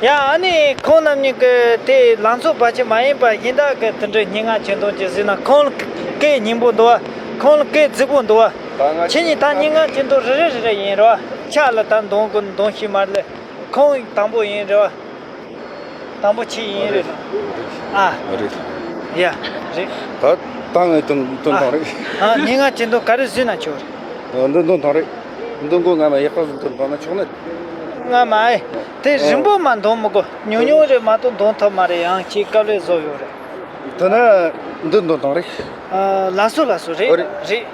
ཨ། ཡ། ཨ་ནི་ཁོང་རྣམ་གཉིས་ཀྱི་དེ་ལང་ཚོ་བར་ཆད་མ་ཡིན་པ་གཞན་དག་གི་དེ་འདྲའི་སྙན་ངག་ཆེ་མཐོང་ཅིག་གཟིགས་ན། ཁོང་ལ་སྐད་སྙན་པོ་འདུག་བ། ཁོང་ལ་སྐད་རྫིག་པོ་འདུག་བ། ད་ང་ཁྱེད་གཉིས་ད་སྙན་ངག་ཆེ་མཐོང་རེ་རེ་རེ་རེ་ཡིན་རེད་བ། ཆ་ལ་ད་འདོན་གི་འདོན་ཤེས་མ་རེད། ཁོང་དང་པོ་ཡིན་རེད་བ། དང་པོ་ཁྱེད་ཡིན་རེད། ཨ། རེད། ཡ། རེད། ད་ད་ངས་དོན་དོན་དང་རེད། ཨ། སྙན་ངག་ཆེ་མཐོང་ག་རེ་གཟིགས་ན་ཆོག་རེད། འདི་འདོན་དང་རེད། འདི་མགོ་ང་མ་ཡག་པ་ཟིག་འདོན་དང་ན་ཆོག་ནི། ང་མ་ཨེ། དེ་རིང་པོ་མ་འདོན་མི་དགོས། ཉུང་ཉུང་རེ་མ་གཏོགས་འདོན་ཐུབ་མ་རེད། ཡང་ཁྱེད་དཀའ་ལས་བཟོ་ཡོད་རེད། དེ་ན་འདི་འདོན་དང་རེད། ཨ། ལགས་སོ་ལགས་སོ། རེད། ཨོ་རེད། རེད།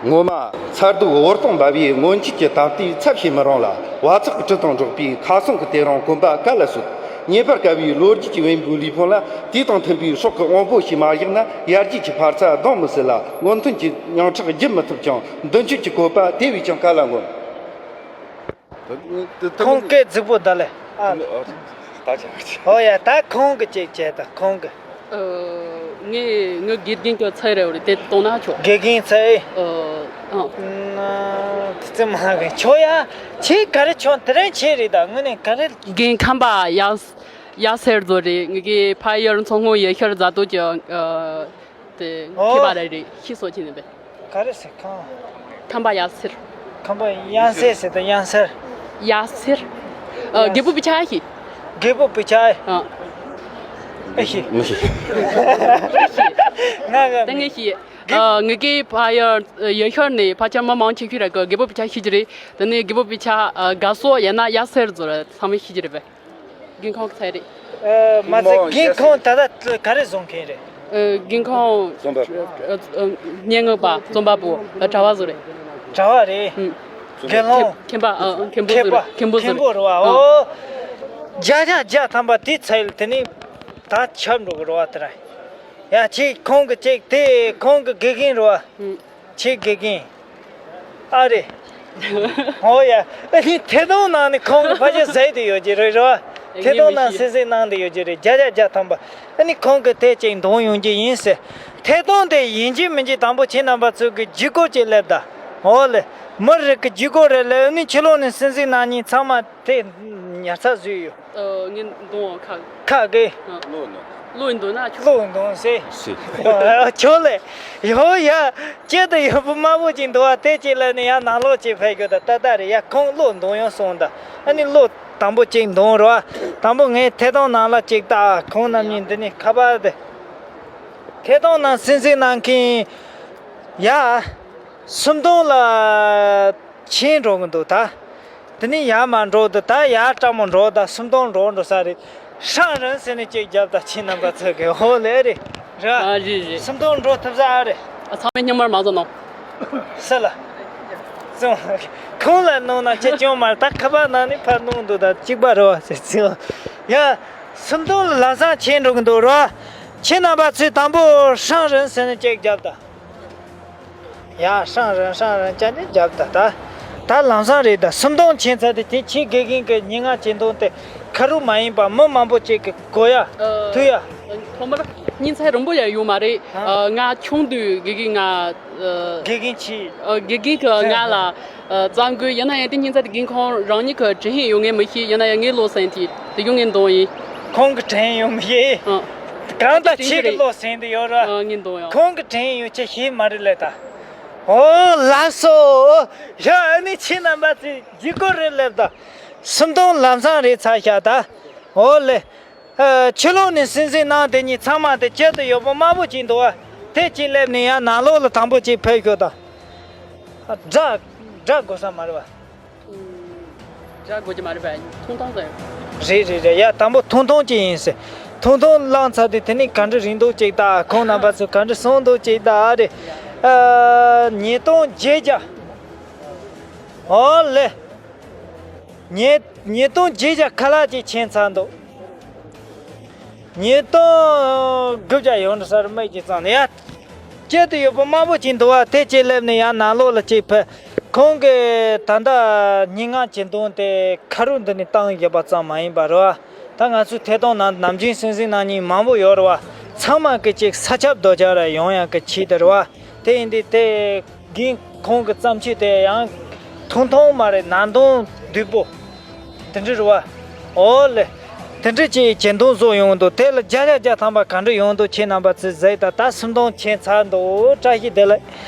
ངོ་མ་མཚར་སྡུག་འོད་སྟོང་འབར་བའི་སྔོན་ཆད་ཀྱི་ད་ལྟའི་ཚབ་བྱེད་མི་རུང་ལ། བ་ཚག་གི་དྲི་དང་འགྲོགས་པའི་ཁ་སང་གི་དེ་རིང་གོམ་པ་ག་ལ་སོད། ཉེས་པར་དཀའ་བའི་ལོ་རྒྱུས་ཀྱི་བེམ་པོའི་ལུས་ཕུང་ལ། དུས་དང་མཐུན་པའི་སྲོག་གི་དབང་པོ་ཞིག་མ་བཞག་ན། ཡར་རྒྱས་ཀྱི་འཕར་རྩ་ལྡང་མི་སྲིད་ལ། སྔོན་ཐོན་གྱི་མྱིང་གྲགས་བརྗེད་མི་ཐུབ་ཅིང་། མདུན་སྐྱོད་ཀྱི་བཀོད་པ་དེ་བས་ཀྱང་ག་ལ་ངོམས། ཁོང་སྐད་རྫིག་པོ་ད་ལེ། ཨ། ད་ཆ་ཨོ་ཡ། ད་ཁོང་གི་ཅིག་བྱས་ད་ཁོང་གི། ཨ། ངས་ངའི་དགེ་རྒན་གྱི་ཚད་རེད་བ་རེད། དེ་གཏོང་ན་ཆོག་དགེ་རྒན་ཚད། ཨ། ཨ། དེ་ཙི་མ་གི་ཆོག་ཡ། ཁྱེད་ག་རེ་ཆོག་དེ་རིང་ཁྱེད་རེད། ད་དངོས་གནས་ག་རེ། རྒན་ཁམས་པ་ཡ། ཡ་སེར་ཟོ་རེད། ངེད་ཀྱི་ཕ་ཡུལ་མཚོ་སྔོན་ཡུལ་ཤུལ་རྫ་སྟོད་ཀྱི། ཨ། དེ། ཨོ། མཁས་པ་རེ་རེད། ཤི་སོ་ཁྱེད་ནི་པས། ག་རེ་ཟེར། ཁམས། ཁམས་པ་ཡ་སེར། ཁམས་པ་ཡང་སེར་ཟེར་དང་ཡང་སེར། ཡ་སེར། ཨ། རྒད་པོ་བུ་ཆ་ཤི། རྒད་པོ་བུ་ཆ་ཨེ། ཨ། ཨེ་ཤི། མི་ཤི། ང་ག་ད་ངས་ཤི། ཨ། ངེད་ཀྱི་ཕ་ཡུལ་ཡུལ་ཤུལ་ནས་ཕལ་ཆེར་མི་མང་ཆེ་ཤོས་ར་གི་རྒད་པོ་བུ་ཆ་ཤི་གི་རེད། དེ་ནས་རྒད་པོ་བུ་ཆ། ཨ། དགའ་སོ་ཡང་ན་ཡ་སེར་ཟོ་ར་ཚང་མས་ཤི་གི་རེད་པས། རྒན་ཁོང་གི་ཚད་རེད། ཨ། མ་ཚད་རྒན་ཁོང་ད་ལྟ་ག་རེ་བཟོ་མཁན་རེད། ཨ། རྒན་ཁོང་། རྩོམ་པ། ཨ། ཨ། སྙན་ངག་པ། རྩོམ་པ་པོ། ཨ། གྲྭ་བ་ཟོ་རེད། གྲྭ་བ་རེད། ཨུ། དགེ་སློང་། མཁན་པ། ཨ། མཁན་པོ་ཟོ་རེད། མཁན་པོ་ཟོ་རེད། མཁན་པོ་རེད་བ། ཨ། ཨོ། བརྒྱ་ཆ་བརྒྱ་ཐམ་པ་དེ་ཚད་ལ་དེ་ནས་ད་ཁྱབ་འགྲོ་གི་རེད་བ། དེ་ར། ཡ། ཁྱེད་ཁོང་གི་ཅིག་དེ་ཁོང་གི་དགེ་རྒན་རེད་བ། ཨུ། ཁྱེད་དགེ་རྒན། ཨ་རེད། ཨོ་ཡ། ཨ་ནི་ཐད་གཏོང་ནང་ནས་ཁོང་གི་ཕ་ཆེར་ཟེར་དེ་ཡོད་ཀྱི་རེད་རེད་བ། ཐད་གཏོང་ནང་སེམས་གསོ་གནང་དེ་ཡོད་ཀྱི་རེད། བརྒྱ་ཆ་བརྒྱ་ཐམ་པ། ཨ་ནི་ཁོང་གི་དེ་ཅིག་འདོན་ཡོང་གི་ཡིན་ཟེར། ཐད་གཏོང་དེ་ཡིན་གཅིག་མིན་གཅིག་དང་པོ་ཁྱེད་རྣམ་པ་ཚོ་གི་བརྒྱུད་སྐུར་ཅིག་སླེབས་ད། ཨོ་ལེ། མི་རིགས་ཀྱི་བརྒྱུད་སྐུར་རེད་ལེ། ཨ་ནི་ཕྱི་ལོགས་ནས་སེམས་གསོ་གནང་མཁན་ཚང་མ་དེ་ཉར་ཚགས་བཟོས་ཡོད། ཨ། ངས་འདོན་ཁ། ཁ་གི། ཨ། བློ་འདོན། བློ་འདོན་ན་ཆོག་བློ་འདོན་ཟེར། སི། ཨ། ཆོག་ལེ། ཡོ་ཡ། སྐྱིད་དུ་ཡོད་པོ་དམར་པོ་ཅིག་འདུག་བ། དེ་ཅིག་ལ་ནི་ཡང་ནང་ལོགས་ཅིག་ཕེབས་རྒྱུ་ད་ལྟ་ལྟ་རེད། ཡ། ཁོང་བློ་འདོན་ཡོང་སོང་ད། ཨ་ནི་བློ་དང་པོ་ཅིག་འདོན་རོགས། དང་པོ་ངས་ཐད་གཏོང་ནང་ལ་ཅིག་ལྟ། ཁོང་རྣམ་གཉིས་འདི་ནས་ཁ་པར་དེ། ཐད་གཏོང་ནང་སེམས་གསོ་གནང་མཁན། ཡ། སུམ་སྟོང་ལ་ཕྱིན་འགྲོ་གི་འདུག་ད། དེ་ནས་ཡར་མར་འགྲོ་དུས་ད་ཡར་སྐྲག་མོ་འགྲོ་ད། སུམ་སྟོང་འགྲོ་འགྲོ་ས་རེད། ཧྲང་རིན་ཟེར་ནས་ཅིག་རྒྱབ་ད། ཁྱེད་རྣམ་པ་ཚོ་གི། ཧོ་ལེ་རེད། ར། ཨ། རེད་རེད། སུམ་སྟོང་འགྲོ་ཐུབ་ས་ཨ་རེད། ཨ། ཚང་མས་སྙིང་དམར་མ་བཟོ་གནང་། སུ་ལ། བཙོང་། ཁོང་ལ་གནང་ན་ཁྱེད་སྐྱོན་མ་རེད། ད་ཁ་པར་ནང་ནས་ཕར་གནང་འདུག་ད་གཅིག་པ་རེད་བ་ཟེར་ཚེ། ཡ། སུམ་སྟོང་ལ་ལམ་སང་ཕྱིན་འགྲོ་གི་འདུག་ར། ཁྱེད་རྣམ་པ་ཚོས་དང་པོ་ཧྲང་རིན་ཟེར་ནས་ཅིག་རྒྱབ་ད། ཡ། ཧྲང་རིན་ཧྲང་རིན་ཅན་ནི་རྒྱབ་ད་ད། ད་ལམ་སང་རེད་ད། སུམ་སྟོང་ཕྱིན་ཚར་དེ་དེ་ཁྱེད་དགེ་རྒན་གྱི་སྙན་ངག་ཆེ་མཐོང་དེ་ཁ་རུ་མ་ཡིན་པ་མི་མང་པོ་ཅིག་གི་གོ་ཡ། ཨ། ཐུག་ཡ། ཐོག་མར་སྙིང་ཚད་རིང་པོ་ཡང་ཡོད་མ་རེད། ཨ། ང་ཆུང་དུས་དགེ་རྒན་ང་། ཨ། དགེ་རྒན་ཆེ། ཨ། དགེ་རྒན་གྱིས་ང་ལ། ཨ། རྩོམ་དགོས། ཡིན་ན་ཡང་དེ་སྙིང་ཚད་དེ་རྒན་ཁོང་རང་ཉིད་ཀྱིས་དྲན་ཡོད་ངས་མི་ཤེས། ཡིན་ན་ཡང་ངས་བློ་ཟིན་དེ་དེ་ཡོང་ངས་འདོན་ཡིན། ཁོང་གིས་དྲན་ཡོད་མི་ཤེས། ཨ། གང་ལྟར་ཁྱེད་ཀྱིས་བློ་ཟིན་དེ་ཡོད་ར། ཨ། ངས་འདོན་ཡོང་། ཁོང་གིས་དྲན་ཡོད་ཅེས་ཤེས་མ་རེད་ལེ་ད། ཨོ་ལགས་སོ། ཡ། ཨ་ནི་ཁྱེད་རྣམ་པ་ཚོས་བརྒྱུད་སྐུར་རེ་སླེབས་ད། སུམ་སྟོང་ལམ་སང་རེད་ཚར་ཤག་ད། ཨོ་ལེ། ཨ། ཕྱི་ལོགས་ནས་སེམས་གསོ་གནང་དེ་གཉིས་ཚང་མ་དེ་སྐྱིད་དུ་ཡོད་པོ་དམར་པོ་ཅིག་འདུག་བ། དེ་ཅིག་སླེབས་ནས་ཡང་ནང་ལོགས་ལ་དང་པོ་ཅིག་ཕེབས་ཤོག་དང་། ཨ། སྒྲ། སྒྲ་དགོས་ས་མ་རེད་བ། སྒྲ་དགོས་ཀྱི་མ་རེད་པ། ཐུང་ཐུང་ཟེར། རེད་རེད་རེད། ཡ། དང་པོ་ཐུང་ཐུང་ཅིག་ཡིན་ཟེར། ཐུང་ཐུང་བླངས་ཚར་དུས་དེ་ནས་ག་འདྲ་རིང་འདུག་ཅིག་ལྟ། ཁོང་རྣམ་པ་ཚོས་ག་འདྲ་གསུངས་འདུག་ཅིག་ལྟ་རེད། ཨ། ཉིས་སྟོང་བརྒྱད་བརྒྱ། ཨོ་ལེ། ཉིས། ཉིས་སྟོང་བརྒྱད་བརྒྱ་ཁ་ལག་ཅིག་ཕྱིན་ཚར་འདུག་ཉིས་སྟོང་དགུ་བརྒྱ་ཡོང་འདྲ་ས་རེད། མིག་ཅིག་བཙུམས་ནས་ཡ། སྐྱིད་དུ་ཡོད་པོ་དམར་པོ་ཅིག་འདུག་བ། དེ་ཅིག་སླེབས་ནས་ཡང་ནང་ལོགས་ལ་ཅིག་ཕེབས། ཁོང་གིས་ད་ལྟ་སྙན་ངག་ཆེ་མཐོང་དེ་ཁ་རུ་འདི་ནས་བཏང་བཞག་པ་ཙམ་མ་ཡིན་པ་རེད་བ། ད་ང་ཚོའི་ཐད་གཏོང་ནང་ནམ་རྒྱུན་སེམས་གསོ་གནང་མཁན་མང་པོ་ཡོད་རེད་བ། ཚང་མ་གི་ཅིག་ས་ཁྱབ་རྡོ་རྗེ་ར་ཡོང་ཡག་གི་ཆེད་དུ་རེད་བ། དེ་ཡིན་དུས་དེ་རྒན་ཁོང་གི་བརྩམས་ཆོས་དེ་ཡང་ཐུང་ཐུང་མ་རེད། ནང་དོན་བསྡུས་པོ་དེ་འདྲ་རེད་བ། ཨོ་ལེ། དེ་འདྲ་ཅིག་གྱེན་དོང་བཟོ་ཡོང་འདུག་དེ་ལ་བརྒྱ་ཆ་བརྒྱ་ཐམ་པ་ག་འདྲ་ཡོང་འདུག་ཁྱེད་རྣམ་པ་ཚོས་གཟིགས་དང་། ད་སུམ་སྟོང་ཁྱེར་ཚར་འདུག་བཀྲ་ཤིས་བདེ་ལེགས།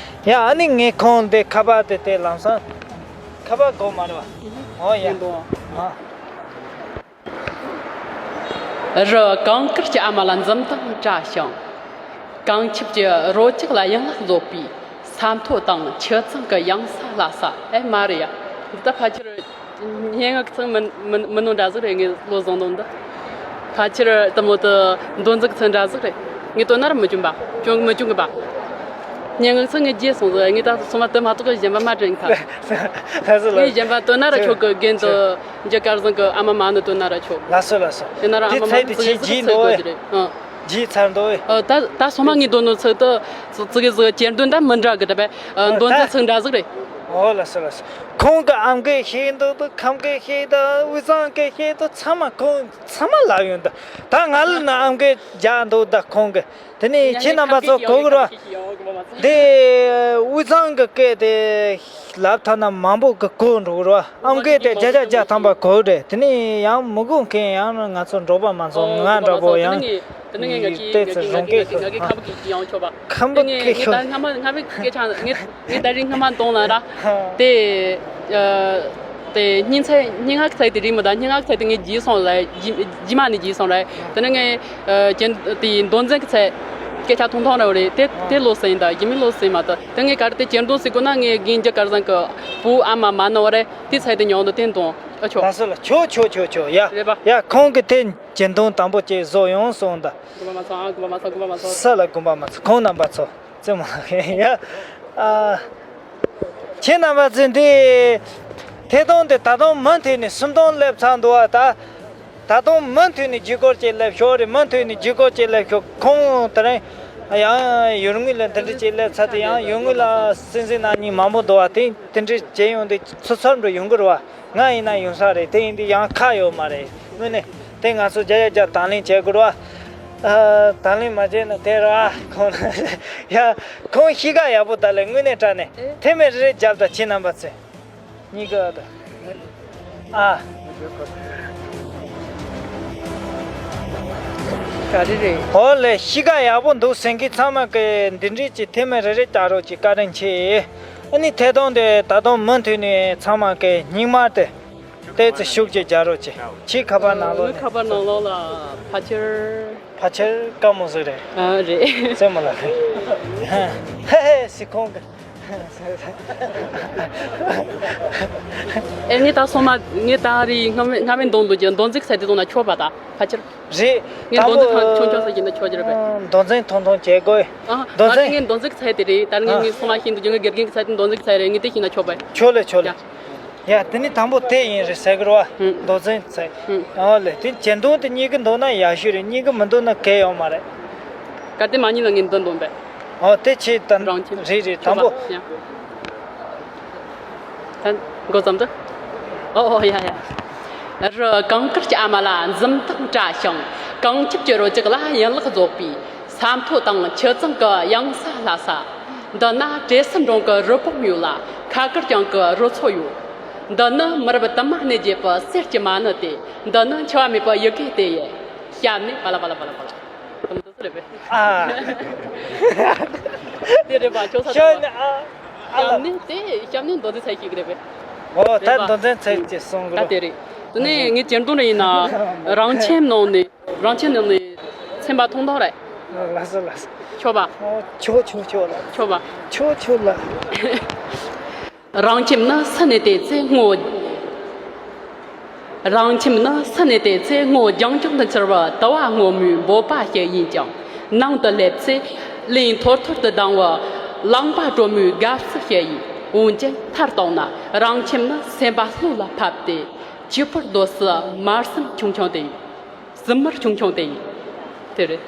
ཡ་ཨ་ནི་ངས་ཁོང་འདི་ཁ་པར་དེ་དེ་ལམ་སང་ཁ་པར་གོ་མ་རེད་བ། ཨོ་ཡ། ཨ། རི་གངས་དཀར་གྱི་ཨ་མ་ལ་འཛུམ་མདངས་བཀྲ་ཞིང་། གངས་ཁྱབ་ཀྱི་རོལ་ཆ་ལ་ཡན་ལག་རྫོགས་པའི་ས་མཐོ་དང་ཆུ་གཙང་གི་གཡང་ས་ལྷ་ས། ཨེ་མ་རེད་ཡ། འདི་ད་ཕལ་ཆེར་སྙན་ངག་ཚང་མི་མི་མི་ནོ་འདྲ་ཟིག་རེད། ངས་བློ་བཟང་དོན་འདི་ཕལ་ཆེར་དུ་མོ་དུ་མདོ་འཛིན་ཚང་འདྲ་ཟིག་རེད། ངས་དོན་ན་ར་མི་བྱུང་པ། བྱུང་མི་བྱུང་གི་པ། སྙན་ངག་ཚང་ངས་བརྗེད་སོང་ཟིག་ངས་ད་སོ་མ་དུ་མ་གཏོགས་གཞན་པ་མ་དྲན་ཁ། ལགས་སོ་ལགས་སོ། ངས་གཞན་པ་དོན་ན་ར་ཆོག་གི། རྒན་དུ་འཇུ་དཀར་བཟང་གི་ཨ་མ་མ་ནི་དོན་ན་ར་ཆོག་ལགས་སོ་ལགས་སོ། དེ་ན་ར་ཨ་མ་མ་ནི་ཚིག་ཚིག་ཚིག་གོ་གི་རེད། ཨ། བརྗེད་ཚར་འདུག་ཨེ། ཨ། ད་ད་སོ་མ་ངས་འདོན་ནོ་ཚིག་ཏུ་ཚིག་ཚིག་གི་ཟིག་གྱེར་འདོན་ད་མི་འདྲ་གི་ད་པས། ཨ། འདོན་ཚིག་ཚིག་འདྲ་ཟིག་རེད། ཨོ་ལགས་སོ་ལགས་སོ། ཁོང་གི་ཨམ་གི་ཤེས་འདུག་དུ་ཁམ་གི་ཤེས་དུ་དབུས་གཙང་གི་ཤེས་དུ་ཚང་མ་ཁོང་ཚང་མ་ལབ་ཡོང་དུ། ད་ང་ལ་ན་ཨམ་གི་རྒྱག་འདུག་ད་ཁོང་གི། དེ་ནས་ཁྱེད་རྣམ་པ་ཚོ་གོ་གི་ར། འདི་དབུས་གཙང་གི་སྐད་དེ་ལབ་ཐ་ན་མང་པོ་གི་གོ་འགྲོ་གི་ར། ཨམ་སྐད་དེ་བརྒྱ་ཆ་བརྒྱ་ཐམ་པ་གོ་རེད། དེ་ནས་ཡང་མི་གོ་མཁན་ཡང་ང་ཚོ་འབྲོག་པ་མང་ཚོགས་ང་འདྲ་པོ་ཡང་ཏོག་ཙམ་རང་སྐད་ཤོད། ཁམས་པ་སྐད་ཤོད། ངས་ད་རིང་སྔ་མ་གཏོང་ལ་ར། དེ་དེ་སྙིང་ཚད་སྙན་ངག་ཚད་དེ་རིག་མི་ད། སྙན་ངག་ཚད་དེ་ངས་བརྗེད་སོང་ལ། རྗེས་མ་ནས་བརྗེད་སོང་ར། དེ་ནས་ངས། ཨ། ཀྱེ། དེའི་མདོ་འཛིན་གྱི་ཚད། སྐད་ཆ་ཐུང་ཐུང་རེ་བ་རེད། དེ་དེ་ལོ་ཟིན་ཡིན་ད། རྗེས་མའི་ལོ་ཟིན་མ་ད། དེ་ངས་ག་རེ་དེ་གྱེར་འདོན་ཟེར་གོ་ན། ངས་རྒན་འཇུ་དཀར་བཟང་གི་བུ་ཨ་མ་མ་ནི་བ་རེད། དེ་ཚད་དེ་ཉོ་འདོད་དེ་འདོན་ཨ་ཆོག་ལགས་སོ་ལགས། ཆོག་ཆོག་ཆོག་ཆོག་ཡ། རེད་པ། ཡ་ཁོང་གི་དེ་གྱེར་འདོན་དང་པོ་ཅིག་བཟོ་ཡོང་སོང་ད། དགོས་པ་མ་ཚང་། ཨ། དགོས་པ་མ་ཚང་། དགོས་པ་མ་ཚང་། ས་ལ་དགོངས་པ་མ་ཚོམ། ཁོང་རྣམ་པ་ཚོ། རྩེད་མོ་ལགས་ཡ། ཨ། ཁྱེད་རྣམ་པ་ཚོས་འདི་ཐད་གཏོང་དེ་ད་དུང་མུ་མཐུད་ནས་སུམ་སྟོང་སླེབས་ཚར་འདུག་བ་ད། ད་དུང་མུ་མཐུད་ནས་བརྒྱུད་སྐུར་ཅིག་སླེབས་ཤོག་རེད། མུ་མཐུད་ནས་བརྒྱུད་སྐུར་ཅིག་སླེབས་ཤོག་ཁོང་དེ་རིང་ཡང་ཡུལ་དངོས་ལ་འདི་འདྲ་ཅིག་སླེབས་ཚར་དུས། ཡང་ཡུལ་དངོས་ལ་སྲིད་འཛིན་ནང་མི་མང་པོ་འདུག་བ། དེ་དེ་འདྲ་བྱས་ཡོང་དུས་ཚུར་ཚུར་འགྲོ་ཡོང་གི་རེད་བ། ང་ཡིན་ན་ཡོང་ས་རེད། དེ་ཡིན་དུས་ཡང་ཁག་ཡོད་མ་རེད། དངོས་གནས་དེ་ང་ཚོ་བརྒྱ་ཆ་བརྒྱ་དང་ལེན་བྱེད་དགོས་རེད་བ། ཨ། དང་ལེན་མ་བྱས་ན་དེ་ར་ཁོང་ཡ་ཁོང་གཤིས་ཀ་ཡག་པོ་ད་ལས་དངོས་གནས་དྲང་གནས་ཐེངས་མ་རེ་རེ་རྒྱབ་དང་ཁྱེད་རྣམ་པ་ཚོས་གཉིས་ཀ་ད། ཨ། ག་རེ་རེད། ཨོ་ལེ། གཤིས་ཀ་ཡག་པོ་འདུག་ཟེར་མཁན་ཚང་མ་གིས་འདི་འདྲས་ཀྱི་ཐེངས་མ་རེ་རེ་བལྟ་རོགས་ཀྱིས། བཀའ་དྲིན་ཆེ། ཨ་ནི་ཐད་གཏོང་དེ་ད་དུང་མུ་མཐུད་ནས་ཚང་མ་གིས་སྙིང་དམར་དེ་ཏོག་ཙམ་ཤུགས་ཀྱིས་རྒྱག་རོགས་གྱིས། ཁྱེད་ཁ་པར་ནང་ལོགས་ནས། ཁ་པར་ནང་ལོགས་ལ་ཕལ་ཆེར། ཕལ་ཆེར་དཀའ་མོ་ཟིག་རེད། ཨ་རེད། རྩེད་མོ་ལགས། ཧེ་ཧེ་ཟེར་ཁོང་གིས། ཨེ། ངས་ད་སོ་མ་ངས་ད་རེས་སྔ་མའི་སྔ་མའི་འདོན་འདོན་གྱི་འདོན་རྩིས་ཚད་དེ་བཏང་ན་ཆོག་པ་ད་ཕལ་ཆེར། རེད། ངས་དང་པོ་འདོན་རྩིས་ཆུང་ཆུང་ཟིག་བྱས་ན་ཆོག་གི་རེད་པས། མདོ་འཛིན་ཐུང་ཐུང་བྱེད་དགོས། ཨ། མདོ་ད་འཛིན། ངས་འདོན་རྩིས་ཚད་དེ་རེད། ད་ངས། ཨ། ངས་སོ་མ་ཤེས་འདུག་ངའི་དགེ་རྒན་གྱི་ཚད་དེ་འདོན་རྩིས་ཚད་རེད། ངས་དེ་ཤེས་ན་ཆོག་པས། ཆོག་ལེ་ཆོག་ལེ། ཡ། ཡ། དེ་ནི་དང་པོ་དེ་ཡིན་རེད་ཟེར་གི་རེད་བ། ཧུམ། མདོ་འཛིན་ཚད། ཧུམ། ཨོ་ལེ། དེ་གྱེར་འདོན་དེ་གཉིས་ཀ་འདོན་ན་ཡག་ཤོས་རེད། གཉིས་ཀ་མི་འདོན་ན་གལ་ཡོད་མ་རེད། གལ་ཏེ་མ་ཉན་ན་ངས་འདི་འདོན་པས། ཨོ་དེ་ཆེ་དམ། རང་ཁྱིམ། རེད་རེད། དང་པོ། ཡ། ད་འགོ་བརྩམས་ཏེ། ཨོ་ཨོ་ཡ་ཡ། རི་གངས་དཀར་གྱི་ཨ་མ་ལ་འཛུམ་མདངས་བཀྲ་ཞིང་། གངས་ཁྱབ་ཀྱི་རོལ་ཆ་ལ་ཡན་ལག་རྫོགས་པའི་ས་མཐོ་དང་ཆུ་གཙང་གི་གཡང་ས་ལྷ་ས། འདི་ན་བྲེ་སེར་འབྲོང་གི་རི་བོང་ཡོད་ལ། ཁ་དཀར་གྱང་གི་རི་མཚོ་ཡོད། འདི་ནི་མི་རབས་དུ་མ་གནས་བརྒྱུད་པའི་གསེར་གྱི་མ་ཎི་སྟེ། འདི་ནི་འཆི་བ་མེད་པའི་ཡི་གེ་སྟེ། ཡེ། ཞབས་ནས་པ་ལ་པ་ལ་པ་ལ་པ་ལ། འདི་ཚོ་རེད་པས། ཨ། དེ་རེད་པ། ཁྱོད་ས་ཞབས་ནས། ཨ། ཨ་ལ། ཞབས་ནས་དེ་ཞབས་ནས་མདོ་འཛིན་ཚད་ཤེས་ཀྱི་རེད་པས། ཨོ་ད་རེད་པ། མདོ་འཛིན་ཚད་ཀྱི་གསུང་གི། ད་དེ་རེད། དེ་ནས་ངས་གྱེར་འདོན་རེ་ཡིན་ན། རང་ཁྱིམ་ནང་ནས། རང་ཁྱིམ་ནང་ནས་ཚན་པ་ཐུང་ཐུང་རེད། ལགས་སོ་ལགས་སོ། ཆོག་པ། ཨོ་ཆོག་ཆོག་ཆོག་ལགས། ཆོག་པ། ཆོག་ཆོག་ལགས། རང་ཁྱིམ་ནི་སུ་ནས་བལྟས་ཚེ་སྔོ། རང་ཁྱིམ་ནི་སུ་ནས་བལྟས་ཚེ་སྔོ་ལྗང་ལྗང་དུ་འཁྱིལ་བའི་དུ་བ་སྔོན་མོའི་འབོད་པ་ཞིག་ཡིན་ཀྱང་། ནང་དུ་སླེབས་ཚེ་བརླན་ཐོར་ཐོར་དུ་ལྡང་བའི་རླངས་པ་དྲོན་མོའི་དགའ་བསུ་ཞིག་ཡིན། འོན་ཀྱང་མཐར་གཏུགས་ན་རང་ཁྱིམ་ནི་སེམས་པ་ལྷོད་ལ་ཕབ་སྟེ། གྱེར་པོར་སྡོད་སའི་དམར་སེམས་ཆུང་ཆུང་དེ་ཡིན། སེམས་དམར་ཆུང་ཆུང་དེ་ཡིན། དེ་རེད།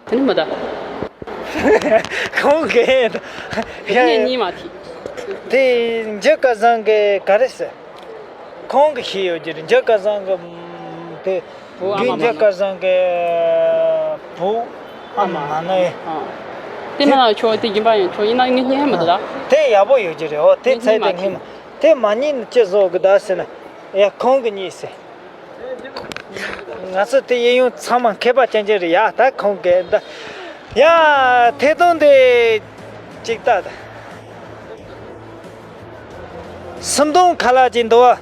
དེ་ནི་མི་ད། ཁོང་གིས། དེ་ནས་གཉིས་མ་ཐིག་དེ་འཇུ་སྐལ་བཟང་གིས་ག་རེ་ཟེར། ཁོང་གིས་ཤེས་ཡོད་ཀྱི་རེད། འཇུ་སྐལ་བཟང་གི། དེ། བུ་ཨ་མ་མ། འཇུ་སྐལ་བཟང་གི་བུ་ཨ་མ་མ་ནི། ཨ། དེ་མ་ན་ཆོག་དེ་རྒྱུན་པ་ཡང་ཆོག་ཡིན་ན་ངས་སྙན་མི་འདུག་ད། དེ་ཡག་པོ་ཡོད་ཀྱི་རེད། འོ་དེ་ཚད་དེ་སྙན་མ། དེ་མ་ཉན་ཅི་བཟོ་གི་ད་ཟེར་ན། ཡ། ཁོང་གི་གཉིས་ཟེར། ང་ཚོ་དེ་གཡས་གཡོན་ཚང་མ་མཁས་པ་ཅན་ཅན་རེད་ཡ། ད་ཁོང་གི་ད། ཡ། ཐད་གཏོང་དེ་ཅིག་ལྟ་ད། སུམ་སྟོང་ཁ་ལག་ཅིག་འདུག་བ།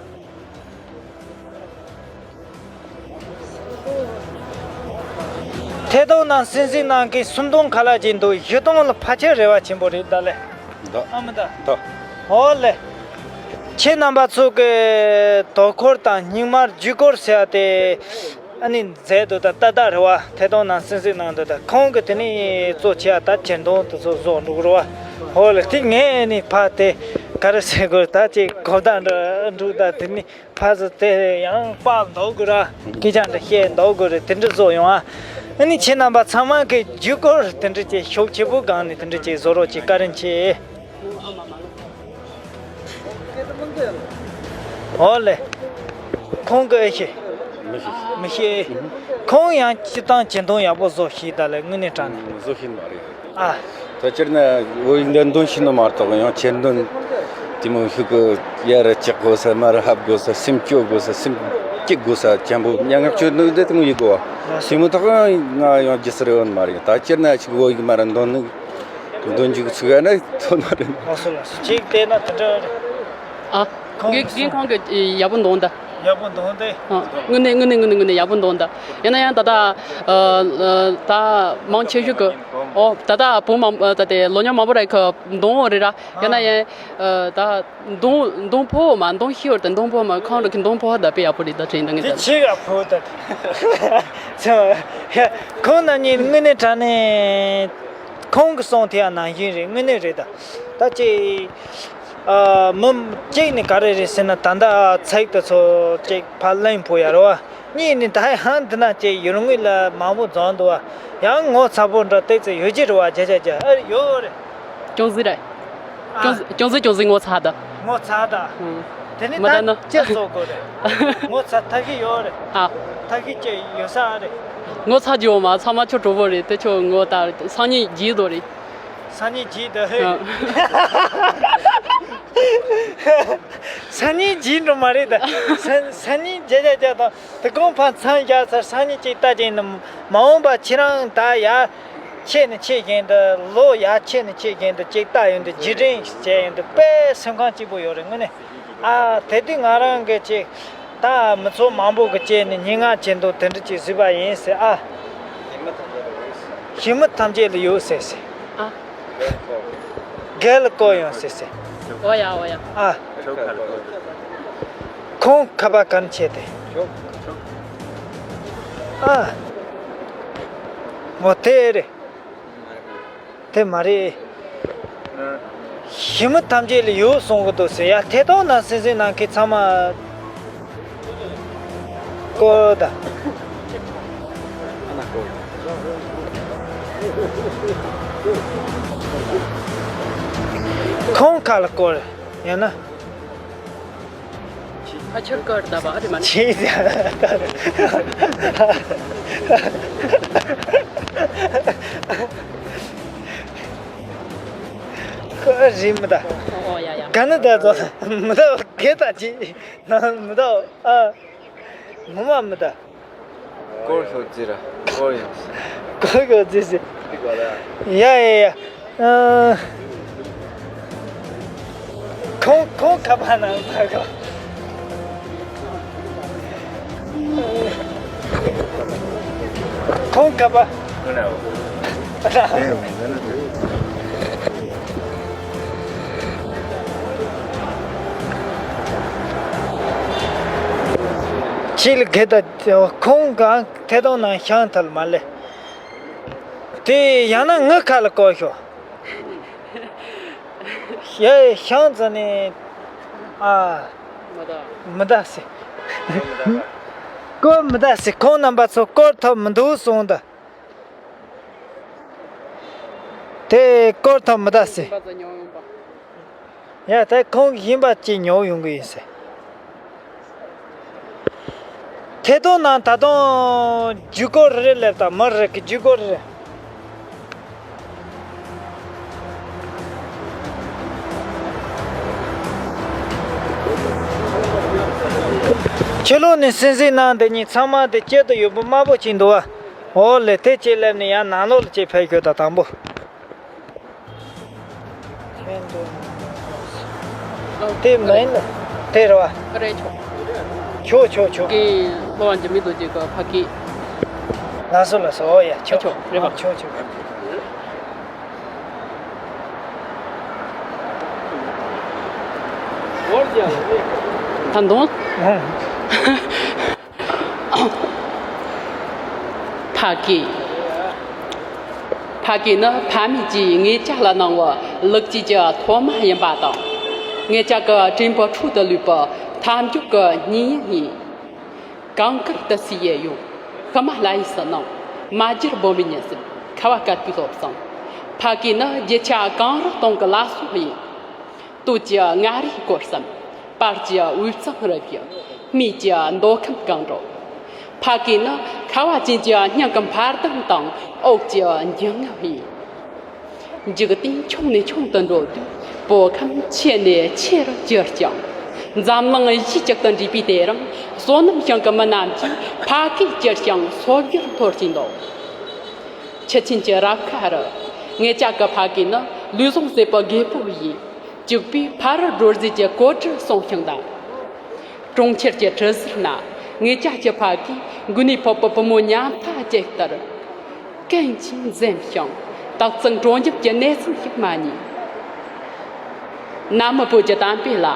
ཐད་གཏོང་ནང་སེམས་སེམས་ནང་གི་སུམ་སྟོང་ཁ་ལག་ཅིག་འདུག་བཞི་སྟོང་ལ་ཕལ་ཆེར་རེ་བ་ཆེན་པོ་རེད་ད་ལེ། འདུག་ཨ་མི་ད། འདུག་ཨོ་ལེ། ཁྱེད་རྣམ་པ་ཚོ་གི་དོ་ཁུར་དང་སྙིང་དམར་བརྒྱུད་སྐུར་ཟེར་བ་དེ་ཨ་ནི་མཛད་འདུག་ད་ཏག་ཏག་རེད་བ། ཐད་གཏོང་ནང་སེམས་སེམས་ནང་འདུག་ད་ཁོང་གི་དེ་ནི་གཙོ་ཆེ་བ་ད་ཆེ་མཐོང་དེ་ཚོ་བཟོ་འགྲོ་གི་རེད་བ། ཨོ་ལེ། དེ་ངས་ནི་ཕ་དེ་ག་རེ་ཟེར་དགོས། ད་ཅིག་གོ་བརྡ་འདྲ་འདུག་ད་དེ་ནི། ཕ་ཟེར་དེ་ཡང་པགས་འདོགས་དགོས་ར། སྐད་ཆ་འདྲ་བཤད་འདོགས་དགོས་རེད། དེ་འདྲ་བཟོ་ཡོང་ཨ། ཨ་ནི་ཁྱེད་རྣམ་པ་ཚང་མ་གི་བརྒྱུད་སྐུར་དེ་འདྲ་ཅིག་ཤུགས་ཆེ་པོ་སྒང་ནས་དེ་འདྲ་ཅིག་བཟོ་རོགས་ཅིག་བཀའ་དྲིན་ཆེ། ཨོ་ལེ། ཁོང་གི་ཨེ་ཤེས། མི་ཤེས། མི་ཤེས། ཁོང་ཡང་སྤྱིར་བཏང་ཆེ་མཐོང་ཡག་པོ་བཟོ་ཤེས་ད་ལེ། དངོས་གནས་དྲང་གནས། བཟོ་ཤེས་མ་རེད། ཨ། ད་སྤྱིར་ན་འོ་ཡིན་འདྲ་འདོན་ཤེས་ནི་མ་གཏོགས་ཡང་ཆེ་འདོན་དེ་མོ་ཤུགས་ཀྱི་ཡར་བཅག་དགོས་ས། མར་ཧབ་དགོས་ས། སེམས་སྐྱོ་དགོས་ས། སེམས་སྐྱིད་དགོས་ས། ཅན་པོ་མྱ་ངན་སྐྱོ་འདོན་དེ་དེ་མོ་ཡིན་དགོས་བ། དེ་མོ་ཐོག་ང་ཡང་རྒྱུ་སར་ཡོད་མ་རེད། ད་སྤྱིར་ན་ཅིག་འོ་ཡིན་མར་འདོན་ནི་འདོན་རྒྱུ་ཚུགས་ཡ་ན་ཐོན་མ་རེད། ལགས་སོ་ལགས་སོ། ཅིག་བལྟས་ན་དེ་འདྲ་རེད། ཨ། ཁོང་རྒན་རྒན་ཁོང་གིས་ཡག་པོ་འདོན་ད། ཡག་པོ་འདོན་ཏེ། ཨ། དངོས་གནས་དངོས་གནས་དངོས་གནས་དངོས་གནས་ཡག་པོ་འདོན་ད། ཡིན་ན་ཡང་ད་ལྟ་ཨ་ཨ་ད་མང་ཆེ་ཤོས་ཀྱི་ཨོ་ད་ལྟ་བོད་མང་ད་ལྟའི་ལོ་ཉམས་མང་པོ་རེ་ཁ་འདོན་འོ་རེད་ར། ཡིན་ན་ཡང་ཨ་ད་འདོན་འདོན་ཕོ་མ་འདོན་ཤེས་བར་དུ་འདོན་ཕོ་མ་ཁོང་ར་གི་འདོན་ཕོ་ད་དཔེ་ཡག་པོ་རེད། ད་དྲན་ད་ངས་དེ་ད་ཆེ་ཡག་ཕོ་ད། ཁོང་རྣམ་གཉིས་དངོས་གནས་དྲང་གནས་ཁོང་གི་གསུང་དེ་ཡང་ནང་བཞིན་རེད། དངོས་གནས་རེད་ད། ད་ཅིག་ཨ། མི་གཅིག་ནི་ག་རེ་རེད་ཟེར་ན། ད་ལྟ་ཚིག་དེ་ཚོ་ཅིག་ཕར་གླེང་ཕོད་ཡ་རེད་བ། གཉིས་ནི་ད་ཡང་འདི་ན་ཅིག་ཡུལ་དངོས་ལ་མང་པོ་འཛོམས་འདུག་བ། ཡང་ངོ་ཚ་པོ་འདྲ་ཏོག་ཙམ་ཡོད་ཀྱི་རེད་བ། བརྒྱ་ཆ་བརྒྱ། ཨ། ཡོད་རེད། ཅུང་ཟད་རེད། ཨ། ཅུང་ཅུང་ཟད་ཅུང་ཟད་ངོ་ཚ་ད། ངོ་ཚ་ད། ཨང་། དེ་ནི་མ་ད་ད་ནི་ཅི་བཟོ་དགོས་རེད། ངོ་ཚ་ཐབས་ཤེས་ཡོད་རེད། ཨ། ཐབས་ཤེས་ཅི་ཡོད་ས་རེད། ངོ་ཚ་རྒྱུ་མ་ཚང་མ་ཁྱོད་གྲོགས་པོ་རེད། དེ་ཁྱོད་ངོ་ད་སང་ཉིན་བརྗེད་དོ་རེད། སང་ཉིན་བརྗེད་དོ། ཨ། སང་ཉིན་བརྗེད་འགྲོ་མ་རེད་ད། སང་སང་ཉིན་བརྗེད་བརྗེད་བརྗེད་དང་དེ་གོང་ཕར་མཚམས་བཞག་ཚར། སང་ཉིན་ཅིག་ལྟ་ཅིག་ནི་མ་འོངས་པ་ཁྱེད་རང་ད་ཡར་ཆེ་ནས་ཆེ་བཞིན་དུ། ལོ་ཡར་ཆེ་ནས་ཆེ་བཞིན་དུ་ཅིག་ལྟ་ཡོང་དུས། རྗེས་དྲན་བྱས་ཡོང་དུས་དཔེ་སེམས་ཁམས་སྐྱིད་པོ་ཡོད་རེད། དངོས་གནས། ཨ། དེ་དུས་ང་རང་གིས་ཅིག་ད་མི་ཚོགས་མང་པོ་གི་བཅས་ནས་སྙན་ངག་ཅིག་འདུག་དེ་འདྲ་ཅིག་གཟིགས་པ་ཡིན་ཟེར། ཨ། ཞི་མི་ཐམས་ཅད་ལ་ཡོད་ཟེར་ཟེར། ཨ། རྒན་ལ་བསྐོར་ཡོང་ཟེར་ཟེར། འོ་ཡ་འོ་ཡ། ཨ། ཁོང་ཁ་པར་ག་རེ་བྱས་ཏེ། ཨ། འོ་དེ་རེད། དེ་མ་རེད། ཞི་མི་ཐམས་ཅད་ལ་ཡོད་གསུང་གི་འདུག་ཟེར་ཡ། ཐད་གཏོང་ནང་སེམས་སེམས་ནང་གི་ཚང་མ་སྐོར་ད། ཁོང་ཁ་ལ་སྐོར་ཡང་ན། ཕ་ཆེར་ཀར་ད་བ་རེ་མ་ཆེ་ཡ། ཁོ་རི་མི་ད། ཨོ་ཡ་ཡ། ག་ནི་ད་ཚོ་མི་ད་གེ་ད་ཅི་ན་མི་ད། ཨ། ངོ་མ་མི་ད། སྐོར་ཤོག་ཅི་ར་སྐོར་ཡོང་། སྐོར་ཤོག་ཅི་ཟེར། ཡ་ཡ་ཡ། ཨ། ཁོང་ཁོང་ཁ་པར་ནང་ཚ་ག་ཁོང་ཁ་པར། ཁྱེད་ལ་གེ་ད་ཁོང་གང་ཐད་གཏོང་ནང་ཤང་ཐལ་མ་ལེ། དེ་ཡང་ན་ངའི་ཁ་ལ་བསྐོར་ཤོག་ཡ་ཤང་ཙ་ནི། ཨ། མི་ད་སེ། བསྐོར་མི་ད་སེ། ཁོང་རྣམ་པ་ཚོ་བསྐོར་ཐུབ་མི་འདུག་གསུངས་ད། དེ་བསྐོར་ཐུབ་མི་ད་སེ། ཡ་ད་ཁོང་གིས་ཡིན་པ་ཅིག་ཉོ་ཡོང་གི་ཡིན་ཟེར། ཐད་གཏོང་ནང་ད་དུང་བརྒྱུད་སྐུར་རེ་རེ་སླེབས་དང་། མི་རེ་གི་བརྒྱུད་སྐུར་རེ་རེ། ཕྱི་ལོགས་ནས་གསན་གཟིགས་གནང་འདི་གཉིས་ཚང་མ་འདི་སྐྱིད་དུ་ཡོད་པོ་དམའ་པོ་ཅིག་འདུག་བ། འོ་ལེ་དེ་ཅིག་སླེབས་ནས་ཡང་ནང་ལོགས་ལ་ཅིག་ཕེབས་ཤོག་ད་དང་པོ། དེ་མིན་ལ་དེ་རེད་བ། རེད་ཆོག་ཆོག་ཆོག་ཆོག་གི་ལོ་བ་འཇུ་མི་དོ་ཅིག་གི་ཕ་གི། ལགས་སོ་ལགས་སོ། འོ་ཡ་ཆོག་ཆོག་རེད་བ། ཆོག་ཆོག་ད་དུང་ཕ་གི། ཕ་གི་ནི་ཕ་མེས་ཀྱིས་ངེད་ཅག་ལ་གནང་བའི་ལེགས་སྐྱེས་ཀྱི་ཐོག་མ་ཡིན་པ་དང་། ངེད་ཅག་གི་དྲན་པའི་འཕྲོ་དུ་ལུས་པའི་མཐའ་མཇུག་གི་གཉེན་ཉེ་ཡིན། གངས་དཀར་ཏི་སེའི་ཡལ་གཡོག་ཧི་མ་ལ་ཡའི་ཟིལ་གནོན། མ་གྱུར་སྦོམ་པའི་ཉི་ཟེར། ཁ་བ་དཀར་པོའི་སློབ་གསེང་། ཕ་གི་ནི་རྒྱུ་ཆ་གངས་རི་སྟོང་གི་ལ་སོགས་ཡིན། སྟོད་ཀྱི་མངའ་རིས་སྐོར་གསུམ། བར་གྱི་དབུས་གཙང་རི་བཞི། སྨད་ཀྱི་མདོ་ཁམས་གངས་འགྲོ། ཕ་གི་ནི་ཁ་བ་ཅན་གྱི་སྙིང་གི་འཕར་ལྡིང་དང་འོག་གི་འཇིང་ངམ་ཡིན། འཇིག་རྟེན་ཆུང་ནས་ཆུང་དུ་འགྲོ་དུས་བོད་ཁམས་ཆེ་ནས་ཆེ་རུ་གྱུར་ཅིང་། འཛམ་གླིང་གཞི་གཅིག་ཏུ་འདྲེས་པའི་དེ་རིང་བསོད་ནམས་ཞིང་གི་མི་རྣམས་ཀྱིས་ཕ་གིར་གྱུར་ཅིང་སོ་བརྒྱར་འཐོར་བཞིན་འདུག་ཁྱི་ཆེན་གྱི་རབ་ཁ་རུ། ངེད་ཅག་གི་ཕ་གི་ནི་ལུས་ཟུངས་ཟད་པའི་རྒད་པོ་ཡིས། གཅིག་པུས་ཕ་རོལ་སྒྲོལ་མཛད་ཀྱི་གོ་སྒྲིག་སྲུང་ཞིང་གདའ། གྲོང་ཁྱེར་གྱི་གྲུ་ཟུར་ན་ངེད་ཅག་གི་ཕ་གིས་མགོ་ནས་ཕོག་པའི་བུ་མོ་ཉམ་ཐག་ཅིག་ལྟར། ཀུན་གྱིས་འཛེམ་ཞིང་དག་ཚིག་འགྲོ་འཇུག་གི་གནས་ཚུལ་ཞིག་མ་རྙེད། ན་མི་བོད་ཀྱི་གཏམ་དཔེ་ལ།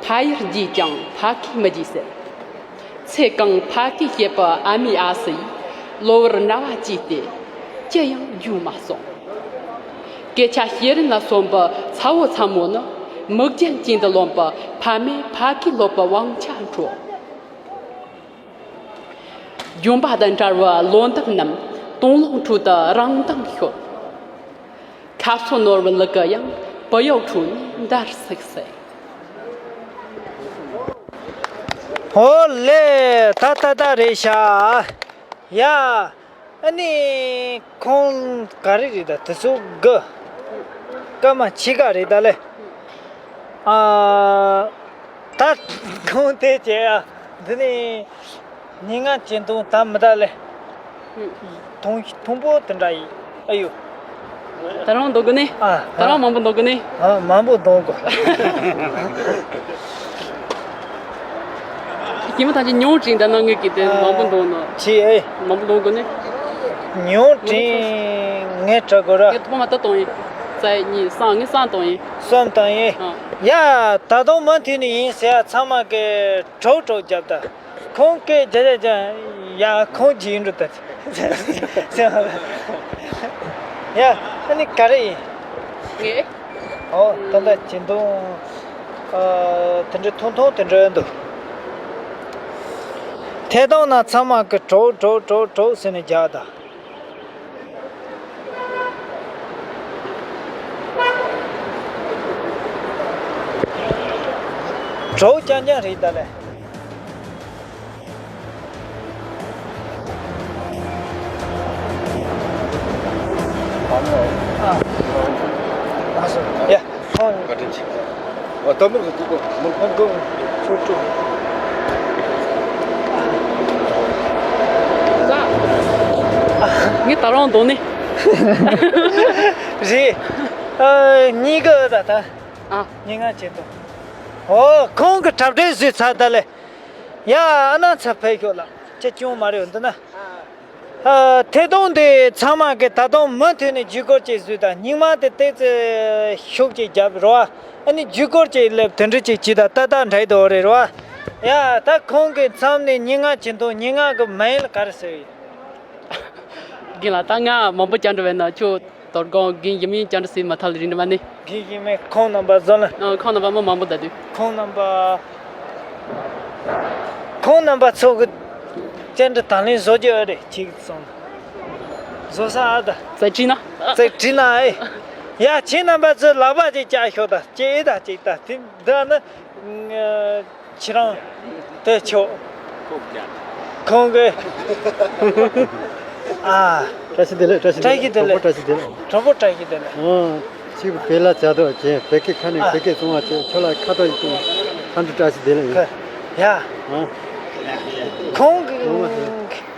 ཕ་ཡུལ་རྒྱུས་ཀྱང་ཕ་གིས་མི་རྒྱུས་ཟེར། ཚེ་གང་ཕ་གིས་བྱེད་པའི་ཨ་མའི་ཨ་སྲུ་ཡིས། གློ་བུར་རྣ་བ་བཅད་དེ་ཅི་ཡང་བརྗོད་མ་སོང་། སྐད་ཆ་བཤད་རིན་ལ་སོན་པའི་ཚ་བོ་ཚ་མོ་ནི། མིག་རྒྱན་གྱེན་དུ་ལོན་པའི་ཕ་མས་ཕ་གིར་སློབ་པའི་དབང་ཆ་འཕྲོག་ལྗོན་པ་དང་བྲལ་བའི་ལོ་འདབ་རྣམས་སྟོང་ལོང་ཁྲོད་དུ་རང་མདངས་ཤོར། ཁ་ཕྱོགས་ནོར་བུ་ལི་གུ་ཡང་བུ་ཡུག་ཁྲོད་ནས་འདར་སིག་སིག་ཧོ་ལེ། ད་ད་ད་རེད་ཤག་ཡ། ཨ་ནི་ཁོང་ག་རེ་རེད་ད། དེ་ཚོ་དགུ་སྐར་མ་ཕྱེད་ཀ་རེད་ད་ལེ། ཨ། ད་ཁོང་དེ་བྱས་ཨ། འདི་ནི་ཉིན་ང་ཅན་དུང་ད་མི་ད་ལེ། ཐུང་ཐུང་པོ་དེ་འདྲ་ཡིན། ཨ་ཡོ། ད་རུང་འདོགས་དགོས་ནི། ཨ། ད་རུང་མང་པོ་འདོགས་དགོས་ནི། ཨ། མང་པོ་འདོགས་དགོས། སྐྱེས་མ་ཐག་ཅིག་ཉུང་དྲིན་ད་ནང་ངོས་ཀྱི་དེ་མང་པོ་འདོགས་ནོ། ཆི་ཨེ། མང་པོ་འདོགས་དགོས་ནི། ཉུང་དྲིན་ངས་དྲི་དགོས་ར། ངས་ཐོག་མ་ད་གཏོང་ཡིན། རྩ་གཉིས་གསུམ། ངས་གསུམ་གཏོང་ཡིན། གསུམ་གཏོང་ཡིན། ཨ། ཡ། ད་དུང་མུ་མཐུད་ནས་ཡིན་ཟེར་ཡ་ཚང་མ་གི་གྲོགས་གྲོགས་རྒྱབ་ད། ཁོང་སྐད་རྒྱག་རྒྱག་རྒྱག་ཡ་ཁོང་རྗེས་འགྲོ་ད། ཡ་ཨ་ནི་ག་རེ་ཡིན། ངས། ཨོ་ད་ལྟ་ཅི་འདུག་ཨ་དེ་འདྲ་ཐུང་ཐུང་དེ་འདྲ་འདུག་ཐད་གཏོང་ན་ཚང་མ་གི་གྲོགས་གྲོགས་གྲོགས་གྲོགས་ཟེར་ནས་རྒྱག་ད། གྲོགས་རྐྱང་རྐྱང་རེད་ད་ལེ། ཨ། ཨ་སོ། ཡ། ཁོང་བཀའ་དྲིན་ཆེ། ཨ་ད་མུར་གི་ཀུ་ཀུ་མུར་ཨ་ཀུ་ཆུ་ཆུ། ངས་ད་རུང་འདོགས་ནི། རེད། ཨ་གཉིས་ཀ་ད་ད། ཨ། ཉིན་ང་བྱེད་དོ། ཨོ་ཁོང་གི་གྲབས་འབྲས་བཟོས་ཚར་ད་ལེ། ཡ་ཨ་ན་ཚ་ཕེབས་ཤོག་ལ་ཅི་ཅུང་མ་རེད་འདི་ན། ཨ་ཐད་གཏོང་དེ་ཚང་མ་གི་ད་དུང་མུ་མཐུད་ནས་བརྒྱུད་སྐུར་ཅིག་བཟོས་དང་སྙིང་མ་དེ་ཏོག་ཙམ་ཤུགས་ཅིག་རྒྱབ་རོགས། ཨ་ནི་བརྒྱུད་སྐུར་ཅིག་སླེབས་དེ་འདྲ་ཅིག་བྱས་དང་ཏག་ཏག་འདྲ་ཡི་དོ་རེད་རོགས། ཡ་ད་ཁོང་གི་མཚམས་ནས་ཉིན་ང་བྱེད་དོ་ཉིན་ང་གི་མིང་ལ་ག་རེ་ཟེར་ཡོད། རྒན་ལགས་ད་ང་མང་པོ་བཅར་འགྲོ་བས་ན་ཁྱོད། དོ་དགོང་རྒན་ཡིན་མིན་བཅར་འདྲི་ཟེར་མ་ཐག་ལ་རིང་འདྲི་མ་ནི། རྒན་ཡིན་མིན་ཁོང་རྣམ་པ་བཟང་ལ། ཨ་ཁོང་རྣམ་པ་མི་མང་པོ་ད་དུས། ཁོང་རྣམ་པ། ཁོང་རྣམ་པ་ཚོ་གི་བཅར་འདྲི་དང་ལེན་བཟོ་རྒྱུ་ཨེ་རེད་ཅིག་སོང་། བཟོ་ས་ཨ་ད། ཚེ་ཁྲིད་ན། ཚེ་ཁྲིད་ན་ཨེ། ཡ་ཁྱེད་རྣམ་པ་ཚོས་ལག་པ་ཅིག་བཅག་ཤོག་ད་ཅིག་ཨེ་ད་ཅིག་ད་དེ་འདི་ནི། ཁྱེད་རང་དེ་ཆོག་ཁོང་གི་ཨ། བཀྲ་ཤིས་བདེ་ལེགས། བཀྲ་ཤིས་བདེ་ལེགས། གྲོགས་པོ་བཀྲ་ཤིས་བདེ་ལེགས། གྲོགས་པོ་བཀྲ་ཤིས་བདེ་ལེགས། ཨ་ཅིག་བེ་ལ་བྱ་དོ་ཅེ་བེ་ཀེ་ཁ་ནས་ཨ། བེ་ཀེ་སོང་བ་ཅེ་ཁྱོད་ལ་ཁ་ཏོ་ཡིན་ཏུ་ཧན་དུ་བཀྲ་ཤིས་བདེ་ལེགས་ཡིན། ཡ། ཨ། ཁོང་གི།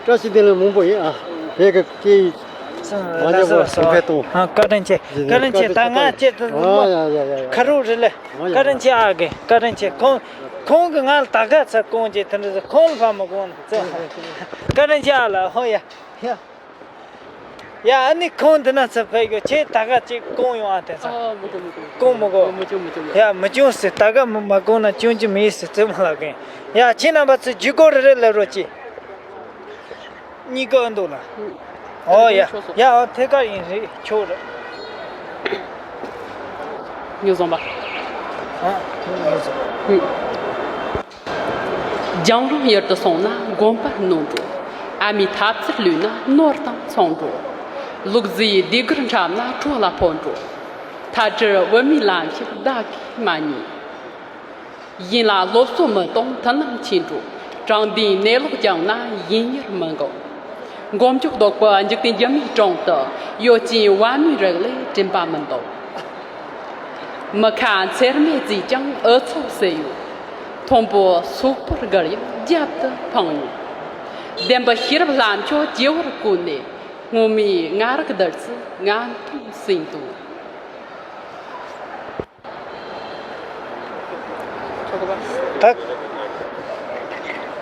བཀྲ་ཤིས་བདེ་ལེགས་མང་པོ་ཡིན་ཨ། བོད་ཀྱི་སྐད་ཡིག་མ་ཉམས་པར་གོང་འཕེལ་གཏོང་། ཨ། བཀའ་དྲིན་ཆེ། བཀའ་དྲིན་ཆེ། ད་ང་ཁྱེད་དུ། ཨ། ཡ་ཡ་ཡ་ཡ། ཁ་རུ་རེད་ལེ། ཨ། ཡ་བཀའ་དྲིན་ཆེ་ཨ་གི། བཀའ་དྲིན་ཆེ། ཁོང་ཁོང་གི་ང་ལ་ད་ག་ཚ་གོང་གི་དེ་འདྲ་ཁོང་ལ་ཕ་མ་གོང་ཚ། བཀའ་དྲིན་ཆེ་ཨ་ལ། ཧོ་ཡ་ཡ། ཡ། ཨ་ནི་ཁོང་འདི་ན་ཚ་ཕེབས་ཡོད། ཁྱེད་ད་ག་ཅིག་གོང་ཡོང་ཨ། དེ་ཚ། ཨ། མི་གོང་མི་གོང་། གོང་མི་གོང་། མི་གོང་མི་གོང་། ཡ། མི་གོང་ཟེར། ད་ག་མི་མ་གོང་ན་གོང་གི་མི་ཟེར་ཙེ་མ་ལ་གིན། ཡ། ཁྱེད་རྣམ་པ་ཚོ་ཇུས་འགོད་རེ་རེ་ལབ་རོགས་གྱིས། གཉིས་ཀ་འདུག་ལ། ཨོ་ཡ། ཡ། ཨོ་ཐད་ཀར་ཡིན། རེད། ཆོག་རེད། ངེས་བཟུང་པ། ཨ། ངེས་བཟུང་། ཨུ། རྒྱང་རིང་ཡུལ་དུ་སོང་ན་དགོན་པར་ནོར་འགྲོ། ཨ་མའི་ཐབ་ཚུལ་ལུས་ན་ནོར་དང་མཚུངས་འགྲོ། ལུག་རྫིའི་ཟློས་གར་འཁྲབ་ན་གྲོ་ལ་ཕོག་འགྲོ། ཐལ་འགྱུར་བུད་མེད་ལམ་ཞིག་བདག་གིས་མ་རྙེད། ཡིན་ལ་སློབ་གསོ་མི་གཏོང་མཐུན་ལམ་ཆད་འགྲོ། དྲང་བདེན་གནས་ལུགས་བསྐྱངས་ན་ཡིན་ཡུལ་མི་འགལ། མགོ་མཇུག་ལྡོག་པའི་འཇིག་རྟེན་སྒྱུ་མའི་དྲུང་དུ། གཡོ་ཅན་བ་མོའི་རིགས་ལས་དྲན་པ་མི་འདུག། མི་ཁ་མཚེར་མས་བཙིས་ཀྱང་འུ་ཚོ་བསད་ཡོད། མཐོན་པོ་སོག་པོར་བརྒལ་ཡང་རྒྱབ་ཏུ་འཕངས་ཡོད། བདེན་པའི་ཤེས་རབ་ལྷ་མཆོག་སྤྱི་བོར་བཀོད་ནས། སྔོན་མའི་ང་རག་བདུད་རྩི་ང་མཐོང་ཟིན་འདུག། ད།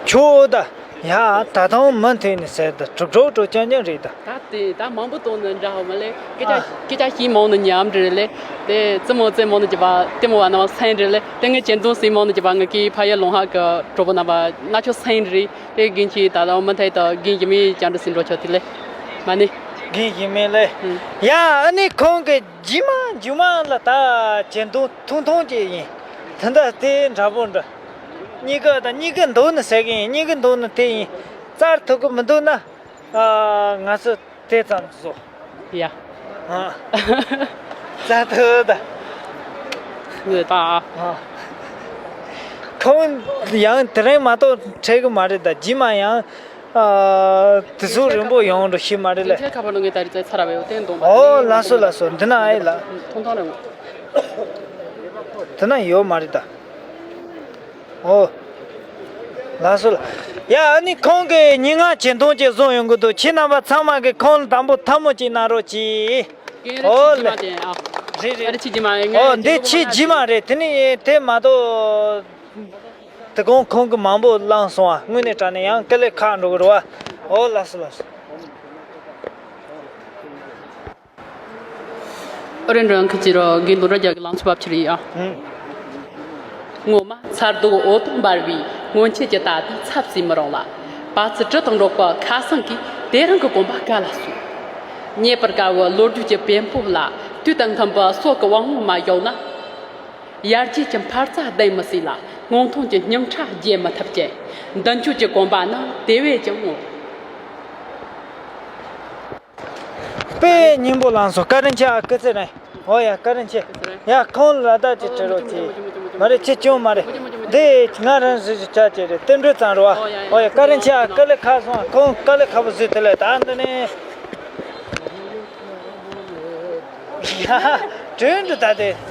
ཆོག་ད། ཡ། ད་དུང་མུ་མཐུད་ནས་ཟེར་ད། གྲུབ་གྲོགས་གྲོགས་རྐྱང་རྐྱང་རེད་ད། ད་དེ་ད་མང་པོ་གཏོང་ནི་འདྲ་བ་མ་ལེ། སྐད་ཆ་ཨ། སྐད་ཆ་ཤིང་མང་ནི་ཉམས་འདྲ་ལེ། དེ་རྩེད་མོ་རྩེད་མོ་ནི་རྒྱབ་པ་ལྟད་མོ་བ་རྣམས་སེང་འདྲ་ལེ། དེ་ངས་གྱེན་དུང་སྲིང་མང་ནི་རྒྱབ་པ་ངས་ཀྱི་ཕ་ཡུལ་ལུང་ཧ་གི་གྲོགས་པོ་རྣམ་པ་ན་ཆོ་སེང་འདྲ་རེད། དེ་རྒན་གྱིས་ད་ལྟ་མུ་མཐུད་དུ་རྒན་གྱི་མི་བཅར་འདྲ་ཟིན་འགྲོ་ཆོག་དེ་ལེ། མ་ནི། རྒན་གྱི་མི་ལེ། ཨུ། ཡ། ཨ་ནི་ཁོང་གི་རྗེས་མ་རྗེས་མ་ལ་ད་གྱེན་དུང་ཐུང་ཐུང་ཅིག་ཡིན། དེ་འདྲ་དེ་འདྲ་པོ་འདྲ། གཉིས་ཀ་ད་གཉིས་ཀ་འདུག་ནི་ཟེར་གི་ཡིན། གཉིས་ཀ་འདུག་ནི་དེ་ཡིན། བཙལ་ཐུབ་གི་མི་འདུག་ན། ཨ། ང་ཚོ་དེ་ཙམ་བཟོ། ཡ། ཨ། བཙལ་ཐུབ་ད། ངོས་ད། ཨ། ཁོང་ཡང་དེ་རིང་མ་གཏོགས་འཕྲད་གི་མ་རེད་ད། རྗེས་མ་ཡང་། ཨ། དུས་ཚོད་རིང་པོ་ཡོང་འགྲོ་ཤེས་མ་རེད་ལེ། ཁ་པར་ལོ་ངས་ད་རེས་ཚར་བའི་འོ་དེ་འདོན་པ། ཨོ། ལགས་སོ་ལགས་སོ། འདི་ན་ཨེ་ལ། ཐུང་ཐུང་རེད། འདི་ན་ཡོད་མ་རེད་ད། ཨོ། ལགས་སོ་ལགས། ཡ། ཨ་ནི་ཁོང་གིས་ཉིན་ལྔ་གྱེན་དུང་ཅིག་བཟུང་ཡོང་གི་འདུག། ཁྱེད་རྣམ་པ་ཚང་མ་གིས་ཁོང་ལ་དང་པོ་ཐལ་མོ་ཅིག་གནང་རོགས་གྱིས། ཨོ་ལེ། རེད་རེད། ཨོ། འདི་ཁྱེད་རྗེས་མ་རེད། དེ་ནི་དེ་མ་གཏོགས། དེ་གོང་ཁོང་གིས་མང་པོ་བླངས་སོང་བ། དངོས་གནས་དྲང་གནས་ཡང་དཀའ་ལས་ཁག་འགྲོ་གི་རེད་བ། ཨོ། ལགས་སོ་ལགས་སོ། ཨོ་རེད། འགྲོ་ཁུལ་གྱི་རོ་དགེ་འདུན་ར་རྒྱ་གི་ལང་ཚོ་བབ་ཆི་རེད་ཨ། ངོ་མ་མཚར་སྡུག་འོད་སྟོང་འབར་བའི་སྔོན་ཆད་ཀྱི་ད་ལྟའི་ཚབ་བྱེད་མི་རུང་ལ། པ་ཚི་གྲི་དང་འགྲོགས་པའི་ཁ་སང་གིས་དེ་རིང་གི་གོམ་པ་ག་ལ་སོང་། རྙེད་པར་དཀའ་བའི་ལོ་རྒྱུས་ཀྱི་བེམ་པོ་ལ་དུས་དང་མཐུན་པའི་སྲོག་གི་དབང་པོ་མ་གཡོགས་ན། ཡར་རྒྱས་ཀྱི་འཕར་རྩ་ལྡན་མི་སྲིད་ལ། སྔོན་ཐོན་གྱི་སྙིང་ཁྲག་རྒྱས་མི་ཐུབ་ཅིང་། མདུན་སྐྱོད་ཀྱི་གོམ་པ་ནི་དེ་བས་ཀྱང་སྔོན། དཔེ་སྙིང་པོ་བླངས་སོང་། བཀའ་དྲིན་ཆེ་ཨ། སྐུ་ཚེ་རིང་། ཨོ་ཡ། བཀའ་དྲིན་ཆེ། ཡ། ཁོང་ལ་ད་ཅིག་དྲི་རོགས་གྱིས། མ་རེད། ཁྱེད་སྐྱོན་མ་རེད། འདི་ང་རང་རེ་ཞིག་ཆགས་ཀྱི་རེད། རྟེན་འབྲེལ་ཙམ་རེད་བ། ཨོ་ཡ། བཀའ་དྲིན་ཆེ་ཨ། དཀའ་ལས་ཁག་སོང་། ཁོང་དཀའ་ལས་ཁག་པོ་བཟོས་དེ་ལས་ད་འདི་ནས། ཡ། དྲན་འདུག་ད་དེ།